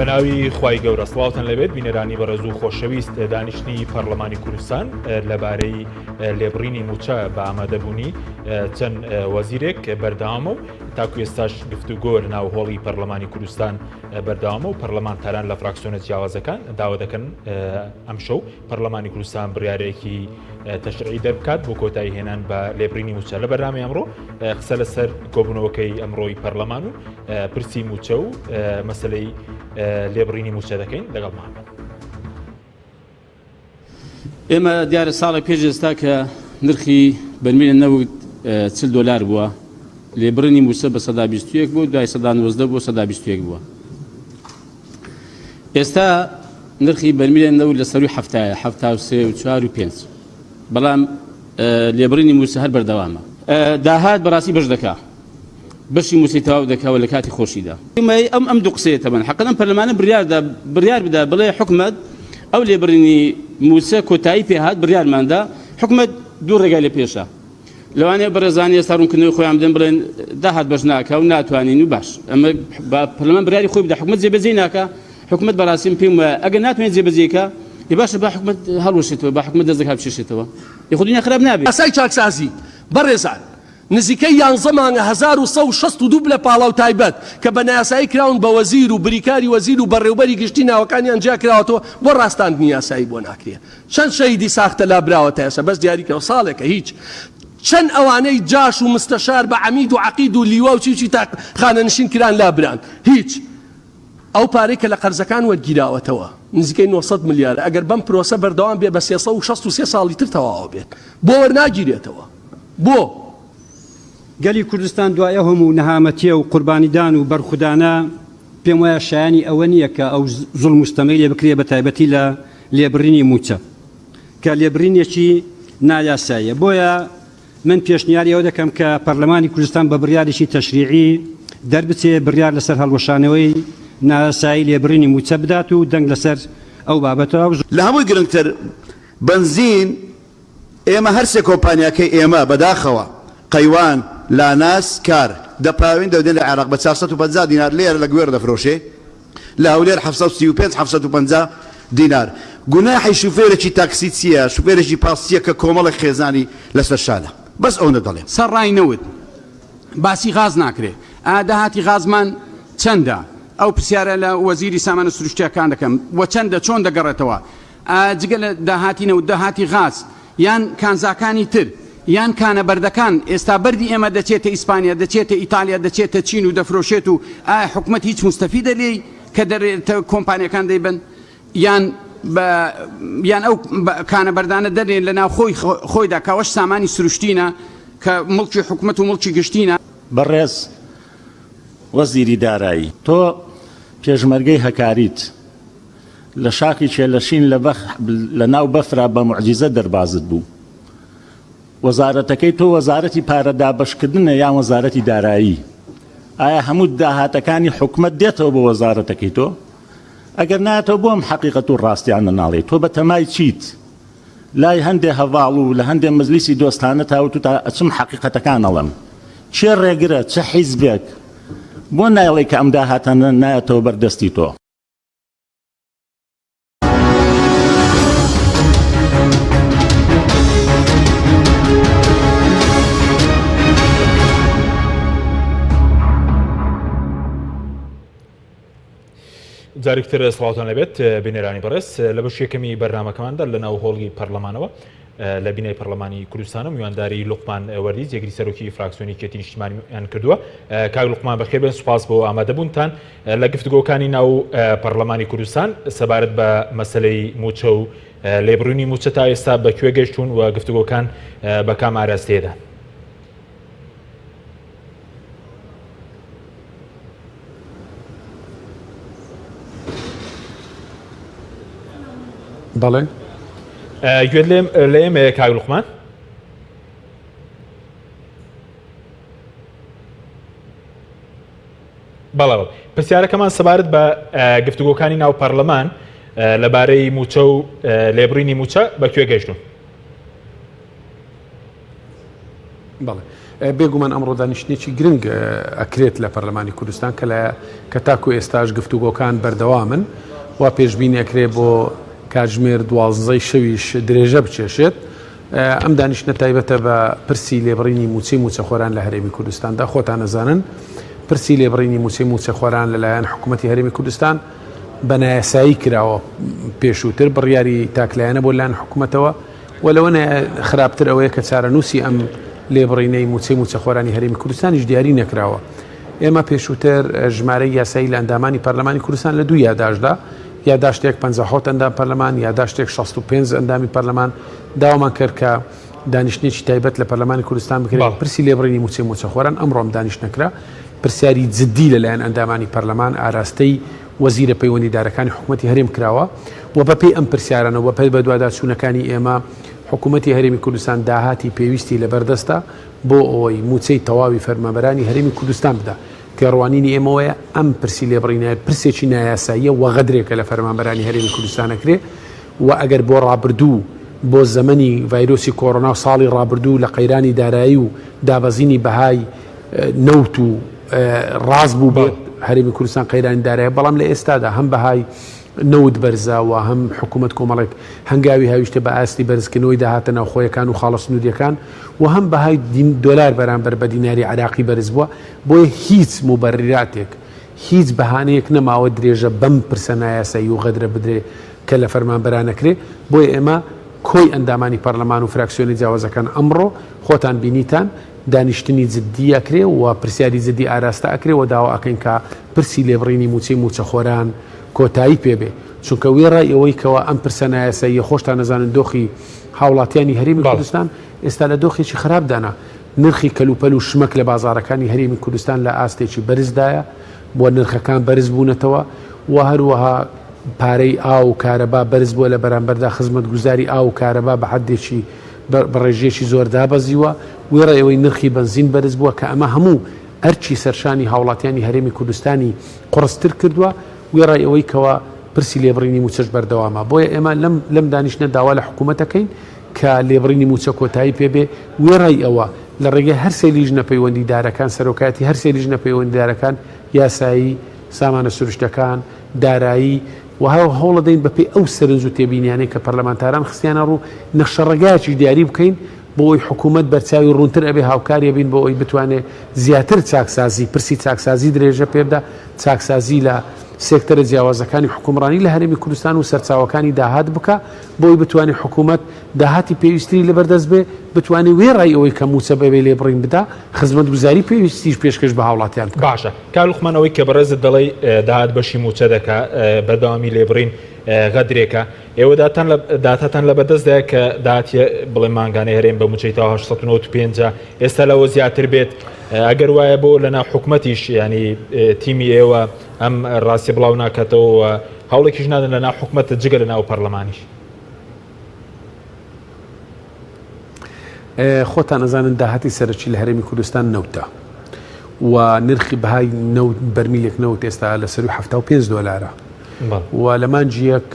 بەناوی خوای گەورە سڵاوتان لەبێت بینەرانی بەڕێز و خۆشەویست دانیشتنی پەرلەمانی کوردستان لەبارەی لێبڕینی موچە بە ئامادەبوونی چەند وەزیرێک بەردەوامە و تاکو ئێستاش گفتوگۆ لە ناو هۆڵی پەرلەمانی کوردستان بەردەوامە و پەرلەمانتاران لە فراکسیۆنە جیاوازەکان داوا دەکەن ئەمشەو پەرلەمانی کوردستان بڕیارێکی تەشریعی دەربکات بۆ کۆتایی هێنان بە لێبڕینی موچە لە بەرنامەی ئەمڕۆ قسە لەسەر کۆبوونەوەکەی ئەمڕۆی پەرلەمان و پرسی موچە و مەسلەی لێبڕینی موچە دەکەین لەگەڵمان بن. ئێمە دیارە ساڵێک پێش ئێستا کە نرخی بەرمیلە نەوت 40 دۆلار بووە لێبڕینی مووچە بە سەدا 21 بوو دوای سەدا 19 بۆ سەدا 21 بووە ئێستا نرخی بەرمیلە نەوت لە سەروی هەفتایە هەفتا و سێ و چوار و پێنج بەڵام لێبڕینی مووچە هەر بەردەوامە داهات بەڕاستی بەش دەکا بەشی مووچەی تەواو دەکا و لە کاتی خۆشیدا. ئەم ئەم دوو قسەیە تەبەن حەقەن ئەم پەرلەمانە بریاردا بریار بدا بڵێ حکومەت ئەو لێبڕینی مووچە کۆتایی پێ هات بریارماندا حکومەت دوو ڕێگای لە پێشە لەوانەیە بەڕێزانی ئێستا ڕوونکردنەوەی خۆیان بدەن بڵێن داهات بەش ناکا و ناتوانین و باش ئەمە با پەرلەمان بریاری خۆی بدا حکومەت جێبەجێ ناکا حکومەت بەڕاستی من پێم وایە ئەگەر ناتوانێت جێبەجێ کا ی باشە با حکومەت هەڵوەشێتەوە با حکومەت دەست لەکار بکێشێتەوە یخۆ دنیا خراپ نابێ. یاسای چاکسازی، بەڕێزان، نزیکەی یانزە مانگە 1162 پلە پاڵاو تایبەت کە بە نایاسایی کراون بە وەزیر و بریکاری وەزیر و بەڕێوبەری گشتی ناوەکانیان جیاکراوەتەوە بۆ ڕاستاندنی یاسایی بۆ ناکرێ چەند شەهیدی ساختە لابراوە تا ئێستا بەس دیاری کراوە ساڵێکە هیچ چەند ئەوانەی جاش و مستەشار بە عەمید و عەقید و لیوا و چی و چی تا خانەنشین کران لابران هیچ ئەو پارەی کە لە قەرزەکان وەرگیراوەتەوە نزیکەی 900 ملیارە ئەگەر بەم پرۆسە بەردەوام بێ بە 363 ساڵی تر تەواوە بێت بۆ وەرناگیرێتەوە بۆ؟ گەلی کوردستان دوای ئەو هەموو نەهامەتیە و قوربانیدان و بەرخودانە پێم وایە شایانی ئەوە نییە کە ئەو زوڵم و ستەمەی لێ بکرێ بە تایبەتی لە لێبڕینی مووچە کە لێبڕینێکی نایاساییە بۆیە من پێشنیاری ئەوە دەکەم کە پەرلەمانی کوردستان بە بڕیارێکی تەشریعی دەربچێ بڕیار لەسەر هەڵوەشانەوەی نایاسایی لێبڕینی مووچە بدات و دەنگ لەسەر ئەو بابەتە و لە هەمووی گرنگتر بەنزین ئێمە هەرسێ کۆمپانیاکەی ئێمە بەداخەوە، قەیوان، لاناس، کار، دەپاوین دەودێن لە عێراق بە 450 دینار لێرە لە گوێڕ دەفرۆشێ لە هەولێر 735 750 دینار گوناحی شوفێرێکی تاکسی چیە شوفێرێکی پاس چیە کە کۆمەڵێک خێزانی لەسەر شانە بەس ئەونە دەڵێم. سەر ڕای نەوت باسی غاز ناکرێ ئایا داهاتی غازمان چەندە؟ ئەو پرسیارە لە وەزیری سامانە سروشتیەکان دەکەم وە چەندە چۆن دەگەڕێتەوە؟ ئایا جگە لە داهاتی نەوت داهاتی غاز یان کانزاکانی تر یان کانە بەردەکان ئێستا بەردی ئێمە دەچێتە ئیسپانیا دەچێتە ئیتالیا دەچێتە چین و دەفرۆشێت و ئایا حکومەت هیچ موستەفیدە لێی کە دەرێتە کۆمپانیاکان دەیبەن یان بە یان ئەو کانە بەردانە دەرێن لە ناوخۆی خۆیدا کەوەش سامانی سروشتینە کە موڵکی حکومەت و موڵکی گشتینە. بەڕێز وەزیری دارایی تۆ پێشمەرگەی هەکاریت لە شاخی کێلەشین لە بەخ لە ناو بەفرا بە موعجیزە دەربازت بوو. وەزارەتەکەی تۆ وەزارەتی پارە دابەشکردنە یان وەزارەتی دارایی؟ ئایا هەموو داهاتەکانی حکومەت دێتەوە بۆ وەزارەتەکەی تۆ؟ ئەگەر نایەتەوە بۆ ئەم حەقیقەت و ڕاستیانە ناڵێی؟ تۆ بەتەمای چیت؟ لای هەندێ هەڤاڵ و لە هەندێ مەجلیسی دۆستانە تا وتوتە ئەچم حەقیقەتەکان ئەڵێم. کێ ڕێگرە؟ چ حیزبێک؟ بۆ نایڵێی کە ئەم داهاتانە نایەتەوە بەر دەستی تۆ؟ جارێکتر سڵاوتان لەبێت بینەرانی بەڕێز لە بەش یەکەمی بەرنمەکەماندا لە ناو هۆڵی پەرلەمانەوە لە بینای پەرلەمانی کوردستانە میوانداری لوقمان وەردی جێگری سەرۆکی فراکسیۆنی یەکێتی نیشتیمانیان کردووە کاک لوقمان بەخێر بێن سوپاس بۆ ئامادەبوونتان لە گفتوگۆکانی ناو پەرلەمانی کوردستان سەبارەت بە مەسلەی موچە و لێبڕینی موچە تا ئێستا بە کوێ گەشتون و گفتوگۆکان بە کام ئاراستەیەدان؟ بەڵێ گوێت لێم لە ئێمەیە کاک لوقمان؟ بەڵێ بەڵێ پرسیارەکەمان سەبارەت بە گفتوگۆکانی ناو پەرلەمان لەبارەی موچە و لێبڕینی موچە بە کوێ گەشتون؟ بەڵێ. بێگومان ئەمڕۆ دانیشتنێکی گرنگ ئەکرێت لە پەرلەمانی کوردستان کە لە کە تاکو ئێستاش گفتوگۆکان بەردەوامن و پێشبینی ئەکرێ بۆ کاتژمێر دوازدەی شەویش درێژە بکێشێت. ئەم دانیشتنە تایبەتە بە پرسی لێبڕینی مووچەی مووچەخۆران لە هەرێمی کوردستاندا. خۆتان ئەزانن پرسی لێبڕینی مووچەی مووچەخۆران لەلایەن حکوومەتی هەرێمی کوردستان بە نایاسایی کراوە پێشووتر بڕیاری تاکلایەنە بۆ لایەن حکوومەتەوە و لەوە خراپتر ئەوەیە کە چارەنووسی ئەم لێبڕینەی مووچەی مووچەخۆرانی هەرێمی کوردستانیش دیاری نەکراوە. ئێمە پێشووتر ژمارەی یاسایی لە ئەندامانی پەرلەمانی کوردستان لە دوو یاداشتدا، یاداشتێک 57 ئەندام پەرلەمان، یاداشتێک 65 ئەندامی پەرلەمان، داوامان کرد کە دانیشتنێکی تایبەت لە پەرلەمانی کوردستان بکرێت پرسی لێبڕینی مووچەی مووچەخۆران. ئەمڕۆ ئەم دانیشتنە کرا، پرسیاری جددی لەلایەن ئەندامانی پەرلەمان ئاراستەی وەزیرە پەیوەندیدارەکانی حکوومەتی هەرێم کراوە و بەپێی ئەم پرسیارانە و بەپێی بەدواداچوونەکانی ئێمە حکوومەتی هەرێمی کوردستان داهاتی پێویستی لەبەردەستە بۆ ئەوەی مووچەی تەواوی فەرمانبەرانی هەرێمی کوردستان بدا. تێڕوانینی ئێمەوەیە ئەم پرسی لێبڕینە پرسێکی نایاساییە و غەدرێکە لە فەرمانبەرانی هەرێمی کوردستان ئەکرێ و ئەگەر بۆ ڕابردوو بۆ زەمەنی ڤایرۆسی کۆرۆنا و ساڵی ڕابردوو لە قەیرانی دارایی و دابەزینی بەهای نەوت و ڕاست بوو بێت هەرێمی کوردستان قەیرانی دارایە بەڵام لە ئێستادا هەم بەهای نەوت بەرزە و هەم حکوومەت کۆمەڵێک هەنگاوی هاویشتە بە ئاستی بەرزکردنەوەی داهاتە ناوخۆیەکان و خاڵە سنووریەکان و هەم بەهای دۆلار بەرامبەر بە دیناری عراقی بەرز بووە بۆیە هیچ موبەرراتێک هیچ بەهانەیەک نەماوە درێژە بەم پرسە نایاسایی و غەدرە بدرێ کە لە فەرمانبەران ئەکرێ بۆیە ئێمە کۆی ئەندامانی پەرلەمان و فراکسیۆنە جیاوازەکان ئەمڕۆ خۆتان بینیتان دانیشتنی جدی ئەکرێ و پرسیاری جدی ئاراستە ئەکرێ و داوا ئەکەین کە پرسی لێبڕینی مووچەی مووچەخۆران کۆتایی پێ بێ چونکە وێڕای ئەوەی کەوا ئەم پرسە نایاساییە خۆشتان ئەزانن دۆخی هاوڵاتیانی هەرێمی کوردستان ئێستا لە دۆخێکی خراپدانە نرخی کەلوپەل و شمەک لە بازاڕەکانی هەرێمی کوردستان لە ئاستێکی بەرزدایە و نرخەکان بەرز بوونەتەوە و هەروەها پارەی ئاو و کارەبا بەرز بووە لە بەرامبەردا خزمەتگوزاری ئاو و کارەبا بە حەدێکی بە ڕێژەیەکی زۆر دابەزیوە، وێڕای ئەوەی نرخی بەنزین بەرز بووە کە ئەمە هەموو ئەرکی سەرشانی هاوڵاتیانی هەرێمی کوردستانی قوڕستر کردووە، وێڕای ئەوەی کەوا پرسی لێبڕینی مووچەش بەردەوامە. بۆیە ئێمە لەم لەم دانیشتنە داوا لە حکوومەت ئەکەین کە لێبڕینی مووچە کۆتایی پێ بێ، وێڕای ئەوە لە ڕێگەی هەر سێ لیژنە پەیوەندیدارەکان، سەرۆکایەتی هەر سێ لیژنە پەیوەندیدارەکان، یاسایی، سامانە سروشتەکان، دارایی، و هەوڵەدەین بەپێی ئەو سەرنج و تێبینیانەی کە پەرلەمانتاران خستیانە ڕوو، نەخشەڕێگایەکیش دیاری بکەین بۆ ئەوەی حکوومەت بەرچاوی ڕوونتر ئەبێ هاوکاری ئەبین بۆ ئەوەی بتوانێ زیاتر چاکسازی، پرسی چاکسازی درێژە پێ بدا، چاکسازی لە سێکتەرە جیاوازەکانی حوکمڕانی لە هەرێمی کوردستان و سەرچاوەکانی داهات بکا بۆ ئەوەی بتوانێ حکوومەت داهاتی پێویستری لەبەردەست بێ، بتوانێ وێڕای ئەوەی کە مووچە بەبێ لێبڕین بدا، خزمەتگوزاری پێویستیش پێشکەش بە هاوڵاتیان بکا. باشە کاک لوقمان ئەوەی کە بەڕێزت دەڵێی داهات بەشی مووچە دەکا بەردەوامی لێبڕین غەدرێکە ئێوە داتان لە داتاتان لە بەردەستدایە کە داهاتی بڵێ مانگانەی هەرێم بە مووچەی تا 895 ئێستا لەوە زیاتر بێت ئەگەر وایە بۆ لەناو حکومەتیش ینی تیمی ئێوە ئەم ڕاستی بڵاو ناکاتەوە هەوڵێکیش نادەن لەناو حکومەتە جگە لە ناو پەرلەمانیش. خۆتان ئەزانن داهاتی سەرەکی لە هەرێمی کوردستان نەوتە و نرخی بەهای نەوت بەرمیلێک نەوت ئێستا لە سەروی 75 دۆلارە و لە مانگی یەک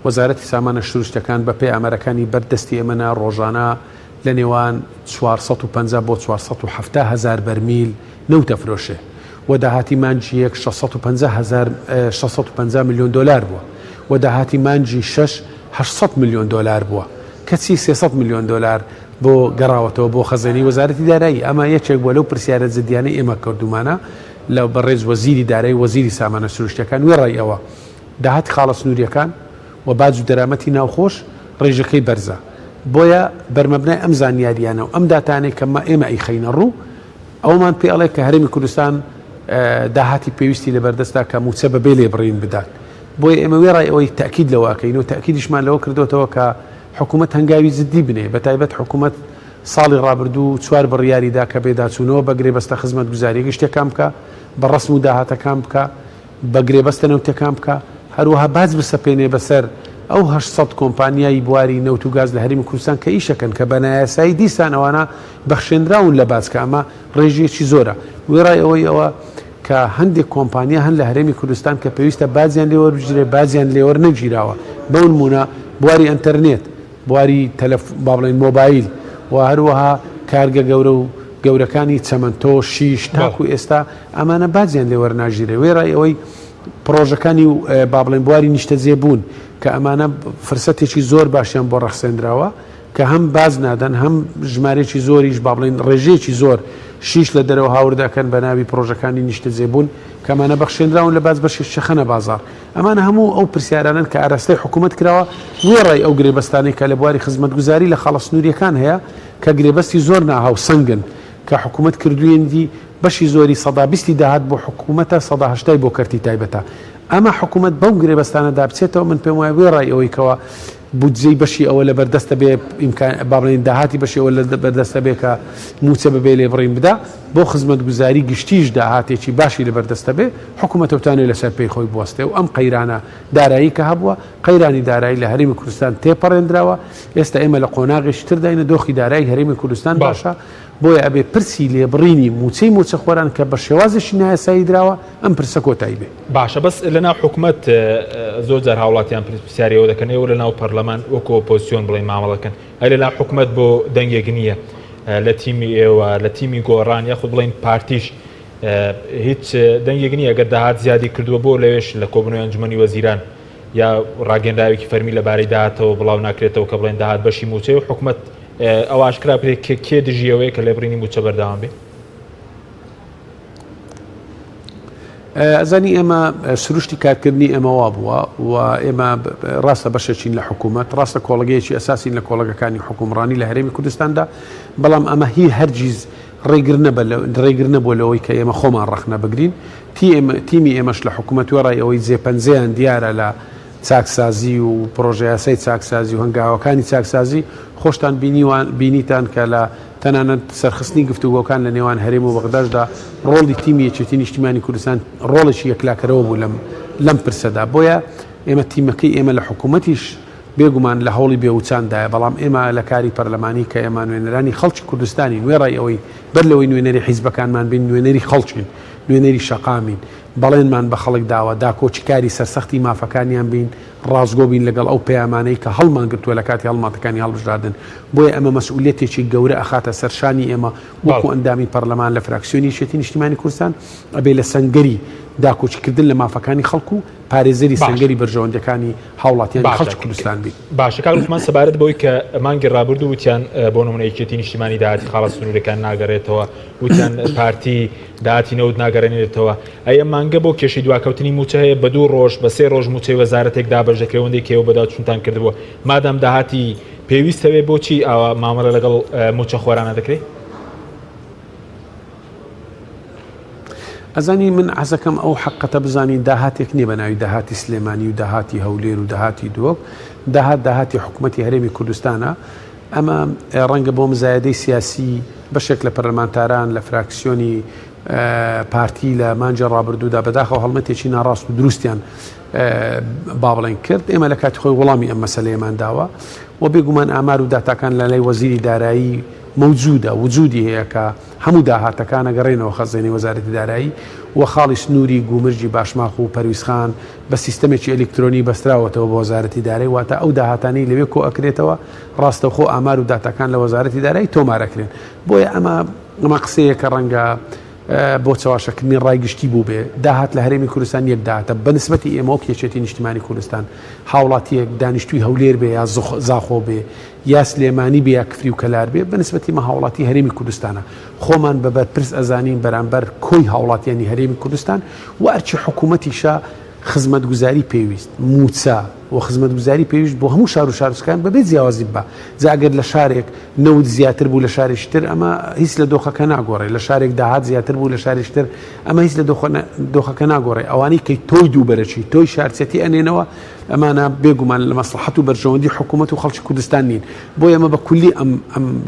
وەزارەتی سامانە سروشتەکان بە پێی ئامارەکانی بەر دەستی ئێمەنا ڕۆژانە لە نێوان 450 بۆ 470 هەزار بەرمیل نەوت ئەفرۆشێ و داهاتی مانگی یەک 650 هەزار 650 ملیۆن دۆلار بووە و داهاتی مانگی شەش 800 ملیۆن دۆلار بووە کەچی 300 ملیۆن دۆلار بۆ گەڕاوەتەوە بۆ خەزێنەی وەزارەتی دارایی ئەمە یەکێک بووە لەو پرسیارە جدیانەی ئێمە کردوومانە لە بەڕێز وەزیری دارایی و وەزیری سامانە سروشتیەکان وێڕای ئەوە داهاتی خاڵە سنووریەکان و باج و دەرامەتی ناوخۆش ڕێژەکەی بەرزە بۆیە بەرمەبنای ئەم زانیاریانە و ئەم داتانەی کە ئێمە ئەیخەینە ڕوو ئەوەمان پێ ئەڵێ کە هەرێمی کوردستان داهاتی پێویستی لەبەردەستە کە مووچە بەبێ لێبڕین بدات بۆیە ئێمە وێڕای ئەوەی تەئکید لەوە ئەکەین و تەئکیدیشمان لەوە کردۆتەوە کە حکوومەت هەنگاوی جددی بنێ بەتایبەت حکوومەت ساڵی ڕابردوو چوار بڕیاری دا کە پێداچوونەوە بە گرێبەستە خزمەتگوزارییە گشتییەکان بکا، بە ڕەسم و داهاتەکان بکا، بە گرێبەستە نەوتییەکان بکا، هەروەها باج بسەپێنێ بەسەر ئەو 800 کۆمپانیای بواری نەوت و گاز لە هەرێمی کوردستان کە ئیشەکەن کە بە نایاسایی دیسان ئەوانە بەخشێنراون لە باج کە ئەمە ڕێژەیەکی زۆرە. وێڕای ئەوەی ئەوە کە هەندێک کۆمپانیا هەن لە هەرێمی کوردستان کە پێویستە باجیان لێ وەربگیرێ باجیان لێ وەرنەگیراوە بەونموونە بواری ئەنتەرنێت، بواری تەلەف با بڵێین مۆبایل و هەروەها کارگە گەورە و. گەورەکانی چەمەنتۆ، شیش، تاکو ئێستا ئەمانە باجیان لێ وەرناگیرێ، وێڕای ئەوەی پڕۆژەکانی با بڵێین بواری نیشتەجێبوون کە ئەمانە فرسەتێکی زۆر باشیان بۆ ڕەخسێنراوە کە هەم باج نادەن هەم ژمارەیەکی زۆریش با بڵێین ڕێژەیەکی زۆر شیش لە دەرەوە هاوردە ئەکەن بە ناوی پڕۆژەکانی نیشتەجێبوون کە ئەمانە بەخشێنراون لە باج بەشێکی خەنە بازاڕ. ئەمانە هەموو ئەو پرسیارانەن کە ئاراستەی حکوومەت کراوە وێڕای ئەو گرێبەستانەی کە لە بواری خزمەتگوزاری لە خاڵە سنوورییەکان هەیە کە گرێبەستی زۆر ناهاوسەنگن کە حکوومەت کردوویەندی بەشی زۆری سەدا بیستی داهات بۆ حکوومەتە سەدا هەشتای بۆ کەرتی تایبەتە ئەمە حکوومەت بەو گرێبەستانەدا بچێتەوە من پێم وایە وێڕای ئەوەی کەوا بودجەی بەشی ئەوە لەبەردەستە بێ ئیمکان با بڵێین داهاتی بەشی ئەوە لەبەردەستە بێ کە مووچە بەبێ لێبڕین بدا بۆ خزمەتگوزاری گشتیش داهاتێکی باشی لەبەردەستە بێ حکوومەتە بتوانێ لەسەر پێی خۆی بوەستێ و ئەم قەیرانە دارایی کە هەبووە قەیرانی دارایی لە هەرێمی کوردستان تێپەڕێندراوە ئێستا ئێمە لە قۆناغێکی ترداینە دۆخی دارایی هەرێمی کوردستان باشە بۆیە ئەبێ پرسی لێبڕینی مووچەی مووچەخۆران کە بە شێوازێکی نایاسایی دراوە ئەم پرسە کۆتایی بێ. باشە بەس لەناو حکومەت زۆر جار هاوڵاتیان پرسیاری ئەوە دەکەن ئێوە لەناو پەرلەمان وەکو ئۆپۆزسیۆن بڵێن مامەڵە دەکەن ئەی لەناو حکومەت بۆ دەنگێک نییە لە تیمی ئێوە لە تیمی گۆڕان یاخود بڵێن پارتیش هیچ دەنگێک نییە گەر داهات زیادی کردووە بۆ لەوێش لە کۆبوونەوەی ئەنجومەنی وەزیران یا ڕاگەنراوێکی فەرمی لەبارەی داهاتەوە بڵاو ناکرێتەوە کە بڵێن داهات بەشی مووچەیە و حکومەت ئەوە ئاشکرا بکرێت کە کێ دژی ئەوەیە کە لێبڕینی مووچە بەردەوام بێ؟ ئەزانی ئێمە سروشتی کارکردنی ئێمە وا بووە و ئێمە ڕاستە بەشێکین لە حکوومەت ڕاستە کۆڵگەیەکی ئەساسین لە کۆڵەگەکانی حکومڕانی لە هەرێمی کوردستاندا بەڵام ئەمە هی هەرگیز ڕێگر نەبە ڕێگر نەبووە لەوەی کە ئێمە خۆمان ڕەخنە بگرین تیمی ئێمەش لە حکوومەت وێڕای ئەوەی جێپەنجەیان دیارە لە چاکسازی و پڕۆژەیاسای چاکسازی و هەنگاوەکانی چاکسازی، خۆشتان بینیوان بینیتان کە لە تەنانەت سەرخستنی گفتوگۆکان لە نێوان هەرێم و بەغداشدا ڕۆڵی تیمی یەکێتی نیشتیمانی کوردستان ڕۆڵێکی یەکلاکەرەوە بوو لەم لەم پرسەدا بۆیە ئێمە تیمەکەی ئێمە لە حکوومەتیش بێگومان لە هەوڵی بێوچاندایە بەڵام ئێمە لە کاری پەرلەمانی کە ئێمە نوێنەرانی خەڵکی کوردستانین وێڕای ئەوەی بەر لەوەی نوێنەری حیزبەکانمان بین نوێنەری خەڵکین نوێنەری شەقامین بەڵێنمان بە خەڵک داوە داکۆکیکاری سەرسەختی مافەکانیان بین، ڕاستگۆ بین لەگەڵ ئەو پەیامانەی کە هەڵمانگرتووە لە کاتی هەڵمەتەکانی هەڵبژاردن. بۆیە ئەمە مەسئولیەتێکی گەورە ئەخاتە سەر شانی ئێمە وەکو ئەندامی پەرلەمان لە فراکسیۆنی یەکێتی نیشتیمانی کوردستان ئەبێ لە سەنگەری داکۆکیکردن لە مافەکانی خەڵک و پارێزەری سەنگەری بەرژەوەندیەکانی هاوڵاتیانی خەڵکی کوردستان بین. باشە کاک لوقمان سەبارەت بەوەی کە مانگی ڕابردوو وتیان بۆ نمونە یەکێتی نیشتیمانی داهاتی خاڵە سنوورەکان ناگەڕێتەوە وتیان پارتی داهاتی نەوت ناگەڕێنێتەوە، ئەی ئەم مانگە بۆ کێشەی دواکەوتنی مووچە هەیە، بە دوو ڕۆژ، بە سێ ڕۆژ مووچەی وەزارەتێک دابەش دەکرێت، ئەوەندەی کە ئێوە بەدواچوونتان کردبووە، مادام داهاتی پێویست هەبێ بۆچی ئاوا مامەڵە لەگەڵ مووچەخۆرانە دەکرێت؟ ئەزانی من حەزەکەم ئەو حەقەتە بزانین داهاتێک نییە بە ناوی داهاتی سلێمانی و داهاتی هەولێر و داهاتی دهۆک، داهات داهاتی حکومەتی هەرێمی کوردستانە، ئەمە ڕەنگە بۆ مزایەدەی سیاسی بەشێک لە پەرلەمانتاران لە فراکسیۆنی پارتی لە مانگی ڕابردوودا بەداخەوە هەڵمەتێکی ناڕاست و دروستیان با بڵێن کرد ئێمە لە کاتی خۆی وەڵامی ئەم مەسەلەیەمان داوە و بێگومان ئامار و داتاکان لە لای وەزیری دارایی مەوجودە وجودی هەیە کە هەموو داهاتەکان ئەگەڕێنەوە خەزێنەی وەزارەتی دارایی و خاڵی سنووری گومرگی باشماخ و پەرویزخان بە سیستەمێکی ئەلیکترۆنی بەستراوەتەوە بە وەزارەتی دارایی واتە ئەو داهاتانەی لەوێ کۆئەکرێتەوە ڕاستەوخۆ ئامار و داتاکان لە وەزارەتی دارایی تۆمار ئەکرێن بۆیە ئەمە ئەمە قسەیەکە ڕەنگە بۆ چەواشەکردنی ڕای گشتی بووبێ داهات لە هەرێمی کوردستان یەک داهاتە بە نسبەتی ئێمە وەک یەکێتی نیشتیمانی کوردستان هاوڵاتیەک دانیشتووی هەولێر بێ یا زاخۆ بێ یا سلێمانی بێ یا کفری و کەلار بێ بە نسبەتی مە هاوڵاتی هەرێمی کوردستانە خۆمان بە بەرپرس ئەزانین بەرامبەر کۆی هاوڵاتیانی هەرێمی کوردستان و ئەرکی حکوومەتیشە خزمەتگوزاری پێویست، مووچە، و خزمەتگوزاری پێویست بۆ هەموو شار و شارۆچکەکان بەبێ جیاوازی ببا. جا ئەگەر لە شارێک نەوت زیاتر بوو لە شارێکی تر ئەمە هیچ لە دۆخەکە ناگۆڕێ، لە شارێک داهات زیاتر بوو لە شارێکی تر ئەمە هیچ لە دۆخەکە ناگۆڕێ. ئەوانەی کەی تۆی دووبەرەکی، تۆی شارچێتی ئەنێنەوە ئەمانە بێگومان لە مەسڵەحەت و بەرژەوەندی حکوومەت و خەڵکی کوردستان نین. بۆیە ئەمە بە کولی ئەم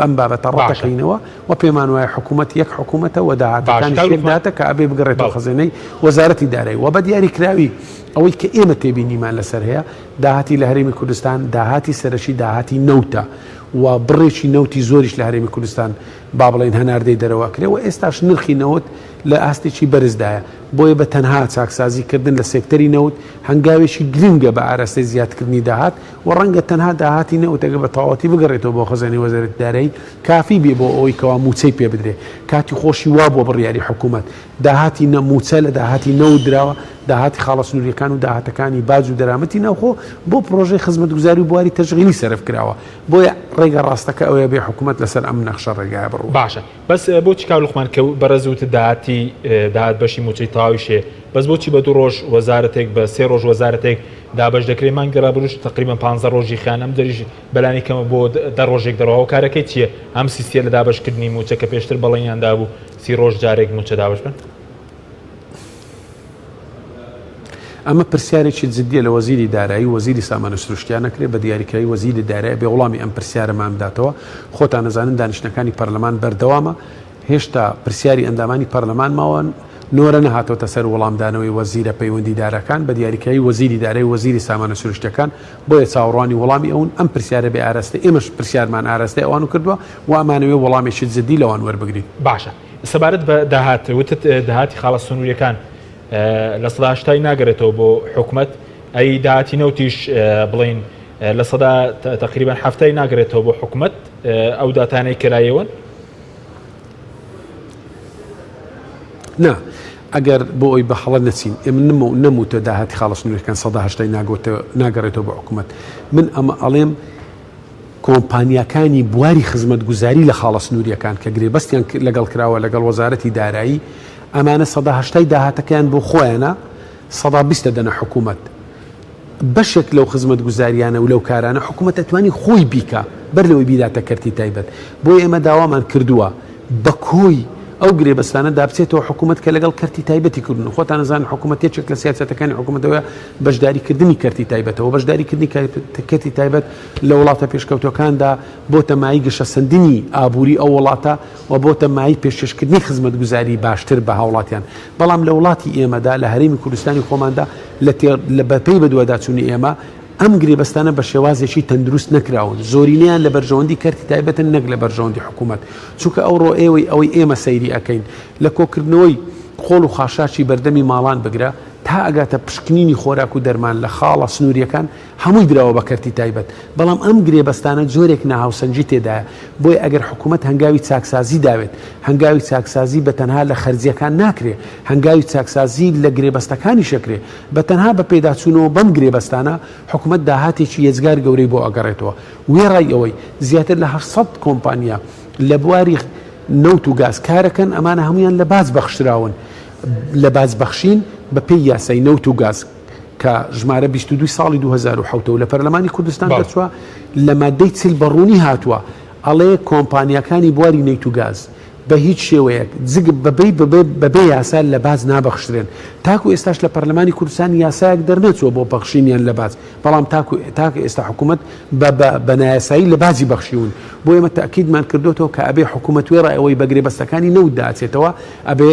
ئەم بابەتە ڕەتەکەینەوە. و پێمان وایە حکوومەت یەک حکوومەتە و داهاتەکانیش یەک داهاتە کە ئەبێ بگەڕێتەوە خەزێنەی وەزارەتی دارایی و بە دیاریکراوی ئەوەی کە ئێمە تێبینیمان لەسەر هەیە داهاتی لە هەرێمی کوردستان داهاتی سەرەکی داهاتی نەوتە و بڕێکی نەوتی زۆریش لە هەرێمی کوردستان با بڵێین هەناردەی دەرەوە ئەکرێ و ئێستاش نرخی نەوت لە ئاستێکی بەرزدایە، بۆیە بە تەنها چاکسازی کردن لە سێکتەری نەوت هەنگاوێکی گرنگە بە ئاراستەی زیادکردنی داهات و ڕەنگە تەنها داهاتی نەوت ئەگەر بە تەواوەتی بگەڕێتەوە بۆ خەزێنەی وەزارەتی دارایی کافی بێ بۆ ئەوەی کەوا مووچەی پێ بدرێ. کاتی خۆشی وابووە بڕیاری حکوومەت داهاتی نە مووچە لە داهاتی نەوت دراوە، داهاتی خاڵە سنوورییەکان و داهاتەکانی باج و دەرامەتی ناوخۆ بۆ پڕۆژەی خزمەتگوزاری و بواری تەشغیلی سەرف کراوە. بۆیە ڕێگە ڕاستەکە ئەوەیە بێ حکوومەت لەسەر ئەم نەخشە ڕێگایە بڕوا. باشە بەس بۆچی کاک لوقمان کە بەڕێز وتت داهاتی داهات بەشی مووچەی تەواویش هەیە بەس بۆچی بە دوو ڕۆژ وەزارەتێک بە سێ ڕۆژ وەزارەتێک دابەش دەکرێت مانگی ڕابرووش تەقریبەن پانزە ڕۆژی خایان ئەم جەریش بەلانی کەمە بۆ دە ڕۆژێک دەڕوا هۆکارەکەی چییە ئەم سیستیە لە دابەشکردنی مووچە کە پێشتر بەڵێنیان دابوو سی ڕۆژ جارێک مووچە دابەش بن؟ ئەمە پرسیارێکی جدیە لە وەزیری دارایی و وەزیری سامانە سروشتیان ئەکرێ، بە دیاریکراوی وەزیری دارایی ئەبێ وڵامی ئەم پرسیارەمان بداتەوە، خۆتان ئەزانن دانیشتنەکانی پەرلەمان بەردەوامە، هێشتا پرسیاری ئەندامانی پەرلەمان ماوە، نۆرە نەهاتۆتە سەر وڵامدانەوەی وەزیرە پەیوەندیدارەکان، بە دیاریکراوی وەزیری دارایی و وەزیری سامانە سروشتیەکان، بۆیە چاوەڕوانی وڵامی ئەون، ئەم پرسیارە بێ ئاراستەی ئێمەش پرسیارمان ئاراستەی ئەوان کردوە و ئەمانەوێ وڵامێکی جدی لەوان وەربگرین. باشە سەبارەت بە داهات وتت داهاتی خاڵە سنووریەکان 80% ناگەرێتەوە بۆ حکومەت ئەی داهاتی نەوتیش بڵین لە سەدا تقریبان هەفتای ناگرێتەوە بۆ حکومەت ئەو داتانەی کەلایەوەن نا ئەگەر بۆ ئەوی بە هەڵە نەچین ئێمە نمە و نەموتە داهاتی خاڵە سنوورەکان سەدا هەشتای ناگۆتە ناگەڕێتەوە بۆ حکوومەت من ئەمە ئەڵێم کۆمپانیاکانی بواری خزمەتگوزاری لە خاڵە سنووریەکان کە گرێبەستیان لەگەڵ کراوە لەگەڵ وەزارەتی دارایی ئەمانە سەدا هەشتای داهاتەکەیان بۆ خۆیانە 20% دەدەنە حکوومەت بەشێک لەو خزمەتگوزاریانە و لەو کارانە حکومەت ئەتوانی خۆی بیکا بەر لەوەی بیداتە کەرتی تایبەت بۆیە ئێمە داوامان کردووە بە کۆی ئەو گرێبەستانە دابچێتەوە حکومەت کە لەگەڵ کەرتی تایبەتی کردون خۆتان ئەزانن حکومەت یەکێک لە سیاسەتەکانی حکومەتەوە بەشداریکردنی کەرتی تایبەتەوە بەشداریکردنی کەرتی تایبەت لە وڵاتە پێشکەوتوەکاندا بۆتە مایەی گەشەسەندنی ئابووری ئەو وڵاتە و بۆتە مایەی پێشکەشکردنی خزمەتگوزاری باشتر بە هاوڵاتیان بەڵام لە وڵاتی ئێمەدا لە هەرێمی کوردستانی خۆماندا لە تێ لە بەپێی بەدواداچوونی ئێمە ئەم گرێبەستانە بە شێوازێکی تەندروست نەکراون زۆرینەیان لە بەرژەوەندی کەرتی تایبەتن نەک لە بەرژەوەندی حکوومەت چونکە ئەوڕۆ ئێوەی ئەوەی ئێمە سەیری ئەکەین لە کۆکردنەوەی خۆڵ و خاشاکی بەردەمی ماڵان بگرە تا ئەگاتە پشکنینی خۆراک و دەرمان لە خاڵە سنووریەکان هەمووی دراوە بە کەرتی تایبەت، بەڵام ئەم گرێبەستانە جۆرێک ناهاوسەنگی تێدایە، بۆیە ئەگەر حکومەت هەنگاوی چاکسازی داوێت، هەنگاوی چاکسازی بە تەنها لە خەرجییەکان ناکرێ، هەنگاوی چاکسازی لە گرێبەستەکانیش ئەکرێ، بە تەنها بە پێداچوونەوە بەم گرێبەستانە حکومەت داهاتێکی یەجگار گەورەی بۆ ئەگەڕێتەوە، وێڕای ئەوەی زیاتر لە 800 کۆمپانیا لە بواری نەوت و گاز کارەکەن، ئەمانە هەموویان لە باج بەخشراون، لە باج بەخشین بە پێی یاسای نەوت و گاز. کە ژمارە 22 ساڵی 2007 و لە پەرلەمانی کوردستان دەرچووە لە مادەی چل بە ڕوونی هاتووە ئەڵێ کۆمپانیاکانی بواری نەوت و گاز بە هیچ شێوەیەک جگ بەبێ بەبێ یاسا لە باج نابەخشرێن تاکو ئێستاش لە پەرلەمانی کوردستان یاسایەک دەرنەچووە بۆ بەخشینیان لە باج بەڵام تاکو تاکو ئێستا حکوومەت بە نایاسایی لە باجی بەخشیون بۆ ئێمە تاکیدمان کردوێتەوە کە ئەبێ حکوومەت وێڕای ئەوەی بە گرێبەستەکانی نەوت داچێتەوە ئەبێ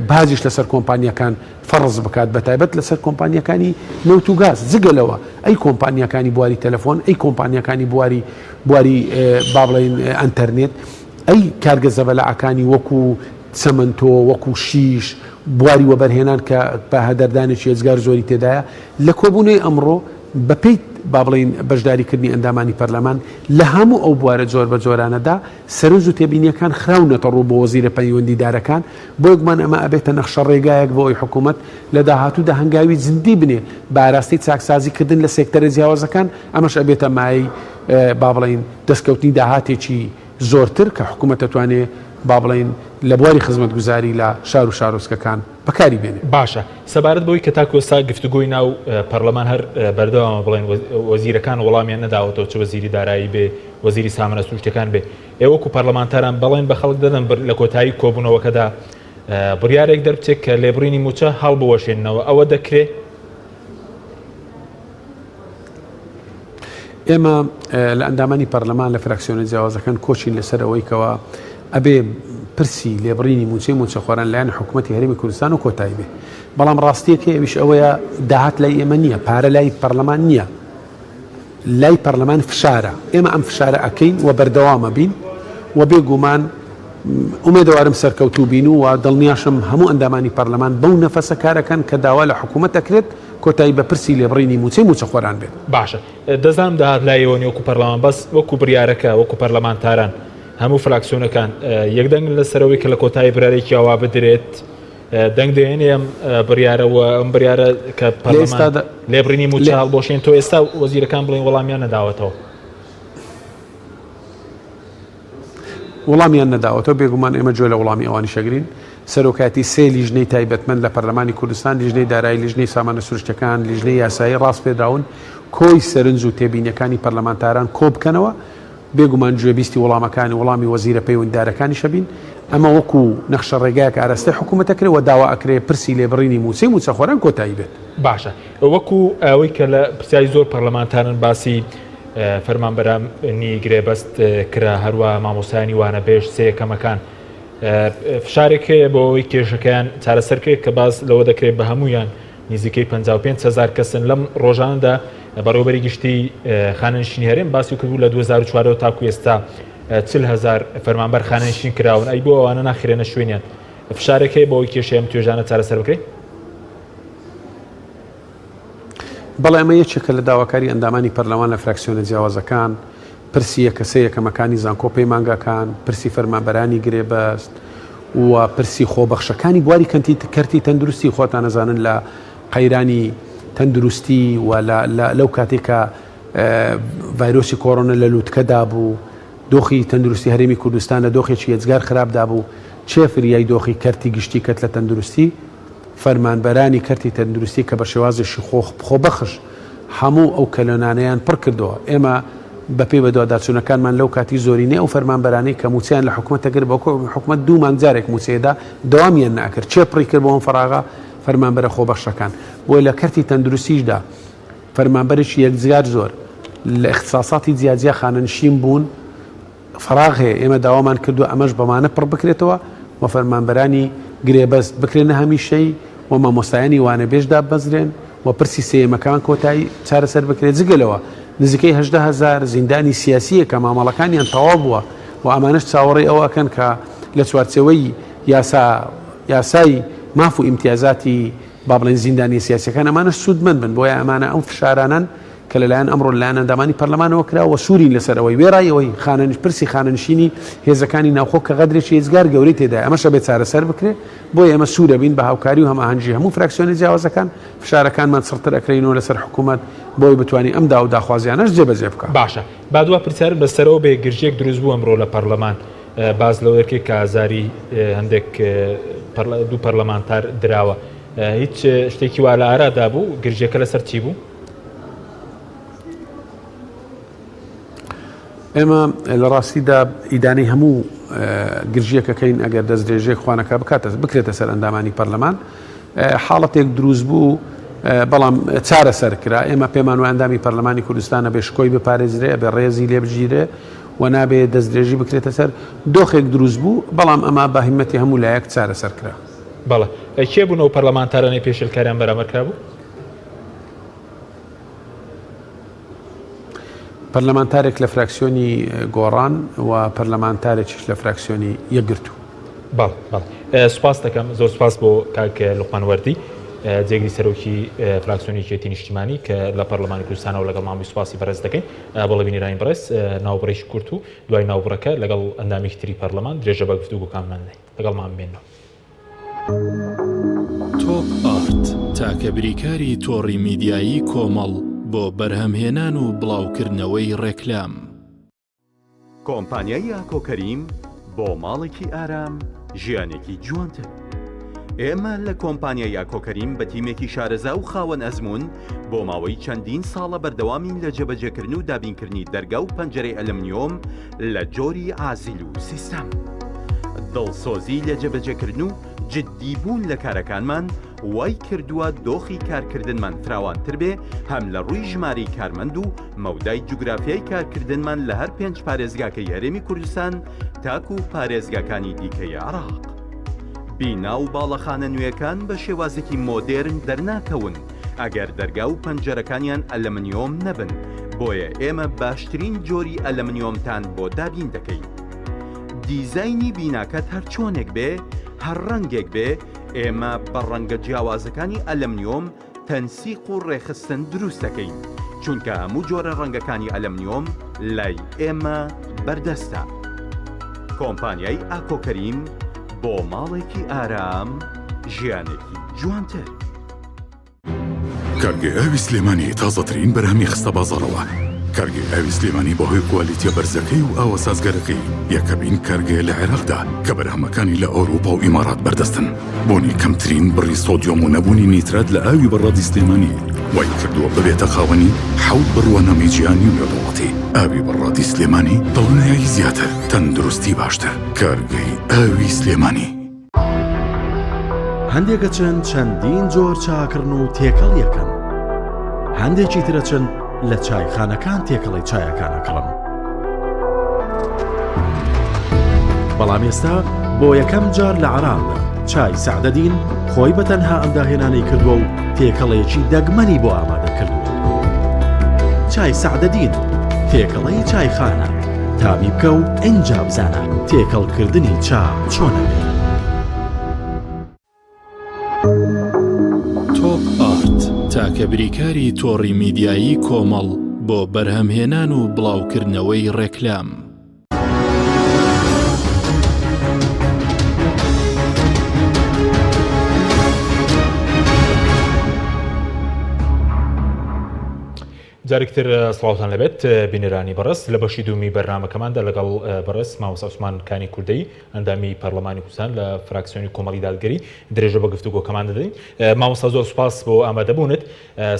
باجیش لەسەر کۆمپانیەکان فەڕز بکات بەتایبەت لەسەر کۆمپانیاکانی نەوت و گاز جگە لەوە ئەی کۆمپانیاکانی بواری تەلەفۆن ئەی کۆمپانیاکانی بواری بواری با بڵێین ئەنتەرنێت ئەی کارگە زەبەلاعەکانی وەکو چەمەنتۆ وەکو شیش بواری وەبەرهێنان کە بە هەدەردانێکی ئێجگار زۆری تێدایە لە کۆبوونەی ئەمڕۆ بەپێی با بڵێین بەشداریکردنی ئەندامانی پەرلەمان لە هەموو ئەو بوارە جۆر بە جۆرانەدا سەرنج و تێبینییەکان خراونەتە ڕوو بۆ وەزیرە پەیوەندیدارەکان، بۆگومان ئەمە ئەبێتە نەخشە ڕێگایەک بۆ ئەوەی حکوومەت لە داهاتوودا هەنگاوی جددی بنێ بە ئاراستەی چاکسازی کردن لە سێکتەرە جیاوازەکان، ئەمەش ئەبێتە مایەی با بڵێین دەستکەوتنی داهاتێکی زۆرتر کە حکوومەت ئەتوانێ با بڵێین لە بواری خزمەتگوزاری لە شار و شارۆچکەکان بەکاری بێنێ. باشە سەبارەت بەوەی کە تاکو ئێستا گفتوگۆی ناو پەرلەمان هەر بەردەوامە بڵێن وەزیرەکان وەڵامیان نەداوەتەوە چ وەزیری دارایی بێ وەزیری سامانە سروشتیەکان بێ ئێوە وەکو پەرلەمانتاران بەڵێن بە خەڵک دەدەن لە کۆتایی کۆبوونەوەکەدا بڕیارێک دەربچێت کە لێبڕینی مووچە هەڵبوەشێننەوە ئەوە دەکرێ؟ ئێمە لە ئەندامانی پەرلەمان لە فراکسیۆنە جیاوازەکان کۆچین لەسەر ئەوەی کەوا ئەبێ پرسی لێبڕینی مووچەی مووچەخۆران لایەن حکوومەتی هەرێمی کوردستان و کۆتایی بێ بەڵام ڕاستیەکەی ئەویش ئەوەیە داهات لای ئێمە نییە پارە لای پەرلەمان نییە لای پەرلەمان فشارە، ئێمە ئەم فشارە ئەکەین و بەردەوام ئەبین و بێ گومان ئومێدەوارم سەرکەوتوو بین و دڵنیاشم هەموو ئەندامانی پەرلەمان بەو نەفەسە کارەکەن کە داوا لە حکوومەت ئەکرێت کۆتایی بە پرسی لێبڕینی مووچەی مووچەخۆران بێت. باشە دەزانم داهات لای ئێوە نیە وەکو پەرلەمان بەس وەکو بریارەکە وەکو پەرلەمانتاران هەموو فراکسیۆنەکان یەک دەنگن لەسەر ئەوەی کە لە کۆتایی برارێکی ئاوا بدرێت دەنگ دێنێ ئەم بڕیارە و ئەم بڕیارە کە پەرلەمان لێبڕینی مووچە هەڵبۆشێن تۆ ئێستا وەزیرەکان بڵێن وەڵامیان نەداوەتەوە. وڵامیان نەداوەتەوە، بێگومان ئێمە گوێ لە وڵامی ئەوانیش ئەگرین. سەرۆکایەتی سێ لیژنەی تایبەتمەند لە پەرلەمانی کوردستان، لیژنەی دارایی، لیژنەی سامانە سروشتیەکان، لیژنەی یاسایی ڕاسپێردراون کۆی سەرنج و تێبینیەکانی پەرلەمانتاران کۆبکەنەوە، بێگومان گوێبیستی وڵامەکانی وڵامی وەزیرە پەیوەندیدارەکانیش ئەبین. ئەمە وەکو نەخشە ڕێگایەک ئاراستەی حکومەت ئەکرێ و داوا ئەکرێ پرسی لێبڕینی مووچەی مووچەخۆران کۆتایی بێت. باشە وەکو ئەوەی کە لە پرسیاری زۆر پەرلەمانتارن باسی فەرمانبەرانی گرێبەست کرا، هەروەها مامۆستایانی وانەبێژ سێ یەکەمەکان فشارێک هەیە بۆ ئەوەی کێشەکەیان چارەسەر کرێت کە باس لەوە دەکرێت بە هەمویان نزیکەی 55 هزار کەسن لەم ڕۆژانەدا بەڕێوەبەری گشتی خانەنشینی هەرێم باسی کردبوو لە 2004 تاکو ئێستا 40 هزار فەرمانبەر خانەنشین کراون ئەی بۆ ئەوانە ناخرێنە شوێنیان فشارێک هەیە بۆ ئەوەی کێشەی ئەم توێژانە چارەسەر بکرێت؟ بەڵێ ئەمە یەکێکە لە داواکاری ئەندامانی پەرلەمان لە فراکسیۆنە جیاوازەکان، پرسی یەکە سێ یەکەمەکانی زانکۆ پەیمانگاکان، پرسی فەرمانبەرانی گرێبەست و پرسی خۆبەخشەکانی بواری کەرتی تەندروستی، خۆتان ئەزانن لە قەیرانی تەندروستی و لەو کاتێک کە ڤایرۆسی کۆرۆنە لە لوتکەدا بوو، دۆخی تەندروستی هەرێمی کوردستان لە دۆخێکی یەجگار خراپدا بوو، چێ فریای دۆخی کەرتی گشتی کەت لە تەندروستی؟ فەرمانبەرانی کەرتی تەندروستی کە بە شێوازێکی خۆبەخش هەموو ئەو کەلێنانەیان پڕ کردەوە، ئێمە بەپێی بەدواداچوونەکانمان لەو کاتی زۆرینەی ئەو فەرمانبەرانەی کە مووچەیان لە حکومەت دەگرت بەڵکو حکومەت دوو مانگ جارێک مووچەیەدا دەوامیان نەئەکرد کێ پڕی کرد بۆ ئەم فەراغە؟ فەرمانبەرە خۆبەخشەکان. بۆیە لە کەرتی تەندروستیشدا فەرمانبەرێکی یەکجار زۆر لە ئیختساساتی جیاجیا خانەنشین بوون، فەراغ هەیە، ئێمە داوامان کردووە ئەمەش بەمانە پڕ بکرێتەوە و فەرمانبەرانی گرێبەست بکرێنە هەمیشەیی و مامۆستایانی وانەبێژ دابمەزرێن و پرسی سێیەمەکان کۆتایی چارەسەر بکرێت، جگە لەوە نزیکەی 18 هەزار زیندانی سیاسییە کە مامەڵەکانیان تەواو بووە و ئەمانەش چاوەڕێی ئەوە ئەکەن کە لە چوارچێوەی یاسا یاسای ماف و ئیمتیازاتی با بڵێین زیندانیە سیاسیەکان ئەمانەش سوودمەند بن، بۆیە ئەمانە ئەو فشارانەن کە لەلایەن ئەمڕۆ لەلایەن ئەندامانی پەرلەمانەوە کرا و سوورین لەسەر ئەوەی وێڕای ئەوەی خانەنش پرسی خانەنشینی هێزەکانی ناوخۆ کە غەدرێکی ئێجگار گەورەی تێدایە ئەمەش ئەبێت چارەسەر بکرێ بۆیە ئێمە سوور ئەبین بە هاوکاری و هەماهەنگی هەموو فراکسیۆنە جیاوازەکان فشارەکانمان چڕتر ئەکرێینەوە لەسەر حکوومەت بۆی بتوانین ئەم داو داخوازیانەش جێبەجێ بکا. باشە با دوا پرسیارم لەسەر ئەوە بێ گرژیەک دروست بوو ئەمڕۆ لە پەرلەمان باس لەوە دەکرێت کە ئازاری هەندێک دوو پەرلەمانتار دراوە هیچ شتێکی وا لە ئارادا بوو گرژیەکە لەسەر چی بوو؟ ئێمە لە ڕاستیدا ئیدانەی هەموو گرژیەکەکەین ئەگەر دەستدرێژێک خوانەکە بکاتە بکرێتە سەر ئەندامانی پەرلەمان حاڵەتێک دروست بوو بەڵام چارەسەر کرا ئێمە پێمان وایە ئەندامی پەرلەمانی کوردستانە بێ شکۆی بپارێزرێ بێ ڕێزی لێ بگیرێ و نابێ دەستدرێژی بکرێتە سەر دۆخێک دروست بوو بەڵام ئەمە بە هیمەتی هەموو لایەک چارەسەر کرا. بەڵێ کێ بوون ئەو پەرلەمانتارانەی پێشێلکاریان بەرامبەر کرابوو؟ پەرلەمانتارێک لە فراکسیۆنی گۆڕان و پەرلەمانتارێکیش لە فراکسیۆنی یەکگرتوو. بەڵێ بەڵێ سوپاس دەکەم زۆر سوپاس بۆ کاک لوقمان وەردی جێگری سەرۆکی فراکسیۆنی یەکێتی نیشتیمانی کە لە پەرلەمانی کوردستانەوە لەگەڵمان بووی سوپاسی بەڕێز دەکەین بەڵێ بینەرانی بەڕێز ناوبڕێکی کورت و دوای ناوبڕەکە لەگەڵ ئەندامێکی تری پەرلەمان درێژە بە گفتوگۆکانمان دەین لەگەڵمان بمێنەوە. تۆپ ئارت تاکە بریکاری تۆڕی میدیایی کۆمەڵ بۆ بەرهەمهێنان و بڵاوکردنەوەی ڕێکلام. کۆمپانیای ئاکۆ کەریم بۆ ماڵێکی ئارام ژیانێکی جوانتر. ئێمە لە کۆمپانیای ئاکۆ کەریم بە تیمێکی شارەزا و خاوەن ئەزموون بۆ ماوەی چەندین ساڵە بەردەوامین لە جێبەجێکردن و دابینکردنی دەرگا و پەنجەرەی ئەلمنیۆم لە جۆری عازیل و سیستەم. دڵسۆزی لە جێبەجێکردن و جددی بوون لە کارەکانمان وای کردووە دۆخی کارکردنمان فراوانتر بێ هەم لە ڕووی ژمارەی کارمەند و مەودای جوگرافیای کارکردنمان لە هەر پێنج پارێزگاکەی هەرێمی کوردستان تاکو پارێزگاکانی دیکەی عێراق. بینا و باڵەخانە نوێکان بە شێوازێکی مۆدێرن دەرناکەون ئەگەر دەرگا و پەنجەرەکانیان ئەلەمنیۆم نەبن، بۆیە ئێمە باشترین جۆری ئەلەمنیۆمتان بۆ دابین دەکەین. دیزاینی بیناکەت هەر چۆنێک بێ، هەر ڕەنگێک بێ، ئێمە بە ڕەنگە جیاوازەکانی ئەلەمنیۆم تەنسیق و ڕێکخستن دروست دەکەین، چونکە هەموو جۆرە ڕەنگەکانی ئەلەمنیۆم لای ئێمە بەردەستە. کۆمپانیای ئاکۆ کەریم بۆ ماڵێکی ئارام، ژیانێکی جوانتر. کارگەی ئاوی سلێمانی تازەترین بەرهەمی خستە بازاڕەوە. کارگەی ئاوی سلێمانی بەهۆی کوالیتیە بەرزەکەی و ئاوە سازگارەکەی یەکەمین کارگەیە لە عێراقدا کە بەرهەمەکانی لە ئەوروپا و ئیمارات بەردەستن. بوونی کەمترین بڕی سۆدیۆم و نەبوونی نیترات لە ئاوی بەڕادی سلێمانی وای کردووە ببێتە خاوەنی حەوت بڕوانامەی جیهانی و نێودەوڵەتی. ئاوی بەڕادی سلێمانی دڵنیایی زیاتر، تەندروستی باشتر. کارگەی ئاوی سلێمانی. هەندێک ئەچن چەندین جۆر چا ئەکڕن و تێکەڵی ئەکەن، هەندێکی تر ئەچن لە چایخانەکان تێکەڵەی چایەکان ئەکڕن. بەڵام ئێستا بۆ یەکەم جار لە عێراقدا چای سەعدەدین خۆی بە تەنها ئەم داهێنانەی کردووە و تێکەڵەیەکی دەگمەنی بۆ ئامادە کردووە. چای سەعدەدین تێکەڵەی چایخانە، تامی بکە و ئینجا بزانە تێکەڵکردنی چا چۆن ئەبێت. تۆپ ئارت تاکە بریکاری تۆڕی میدیایی کۆمەڵ بۆ بەرهەمهێنان و بڵاوکردنەوەی ڕێکلام. جارێکتر سڵاوتان لەبێت بینەرانی بەڕێز لە بەشی دوومی بەرنامەکەماندا لەگەڵ بەڕێز مامۆستا عوسمان کانی کوردەی ئەندامی پەرلەمانی کوردستان لە فراکسیۆنی کۆمەڵی دادگەری درێژە بە گفتوگۆکەمان دەدەین مامۆستا زۆر سوپاس بۆ ئامادەبوونت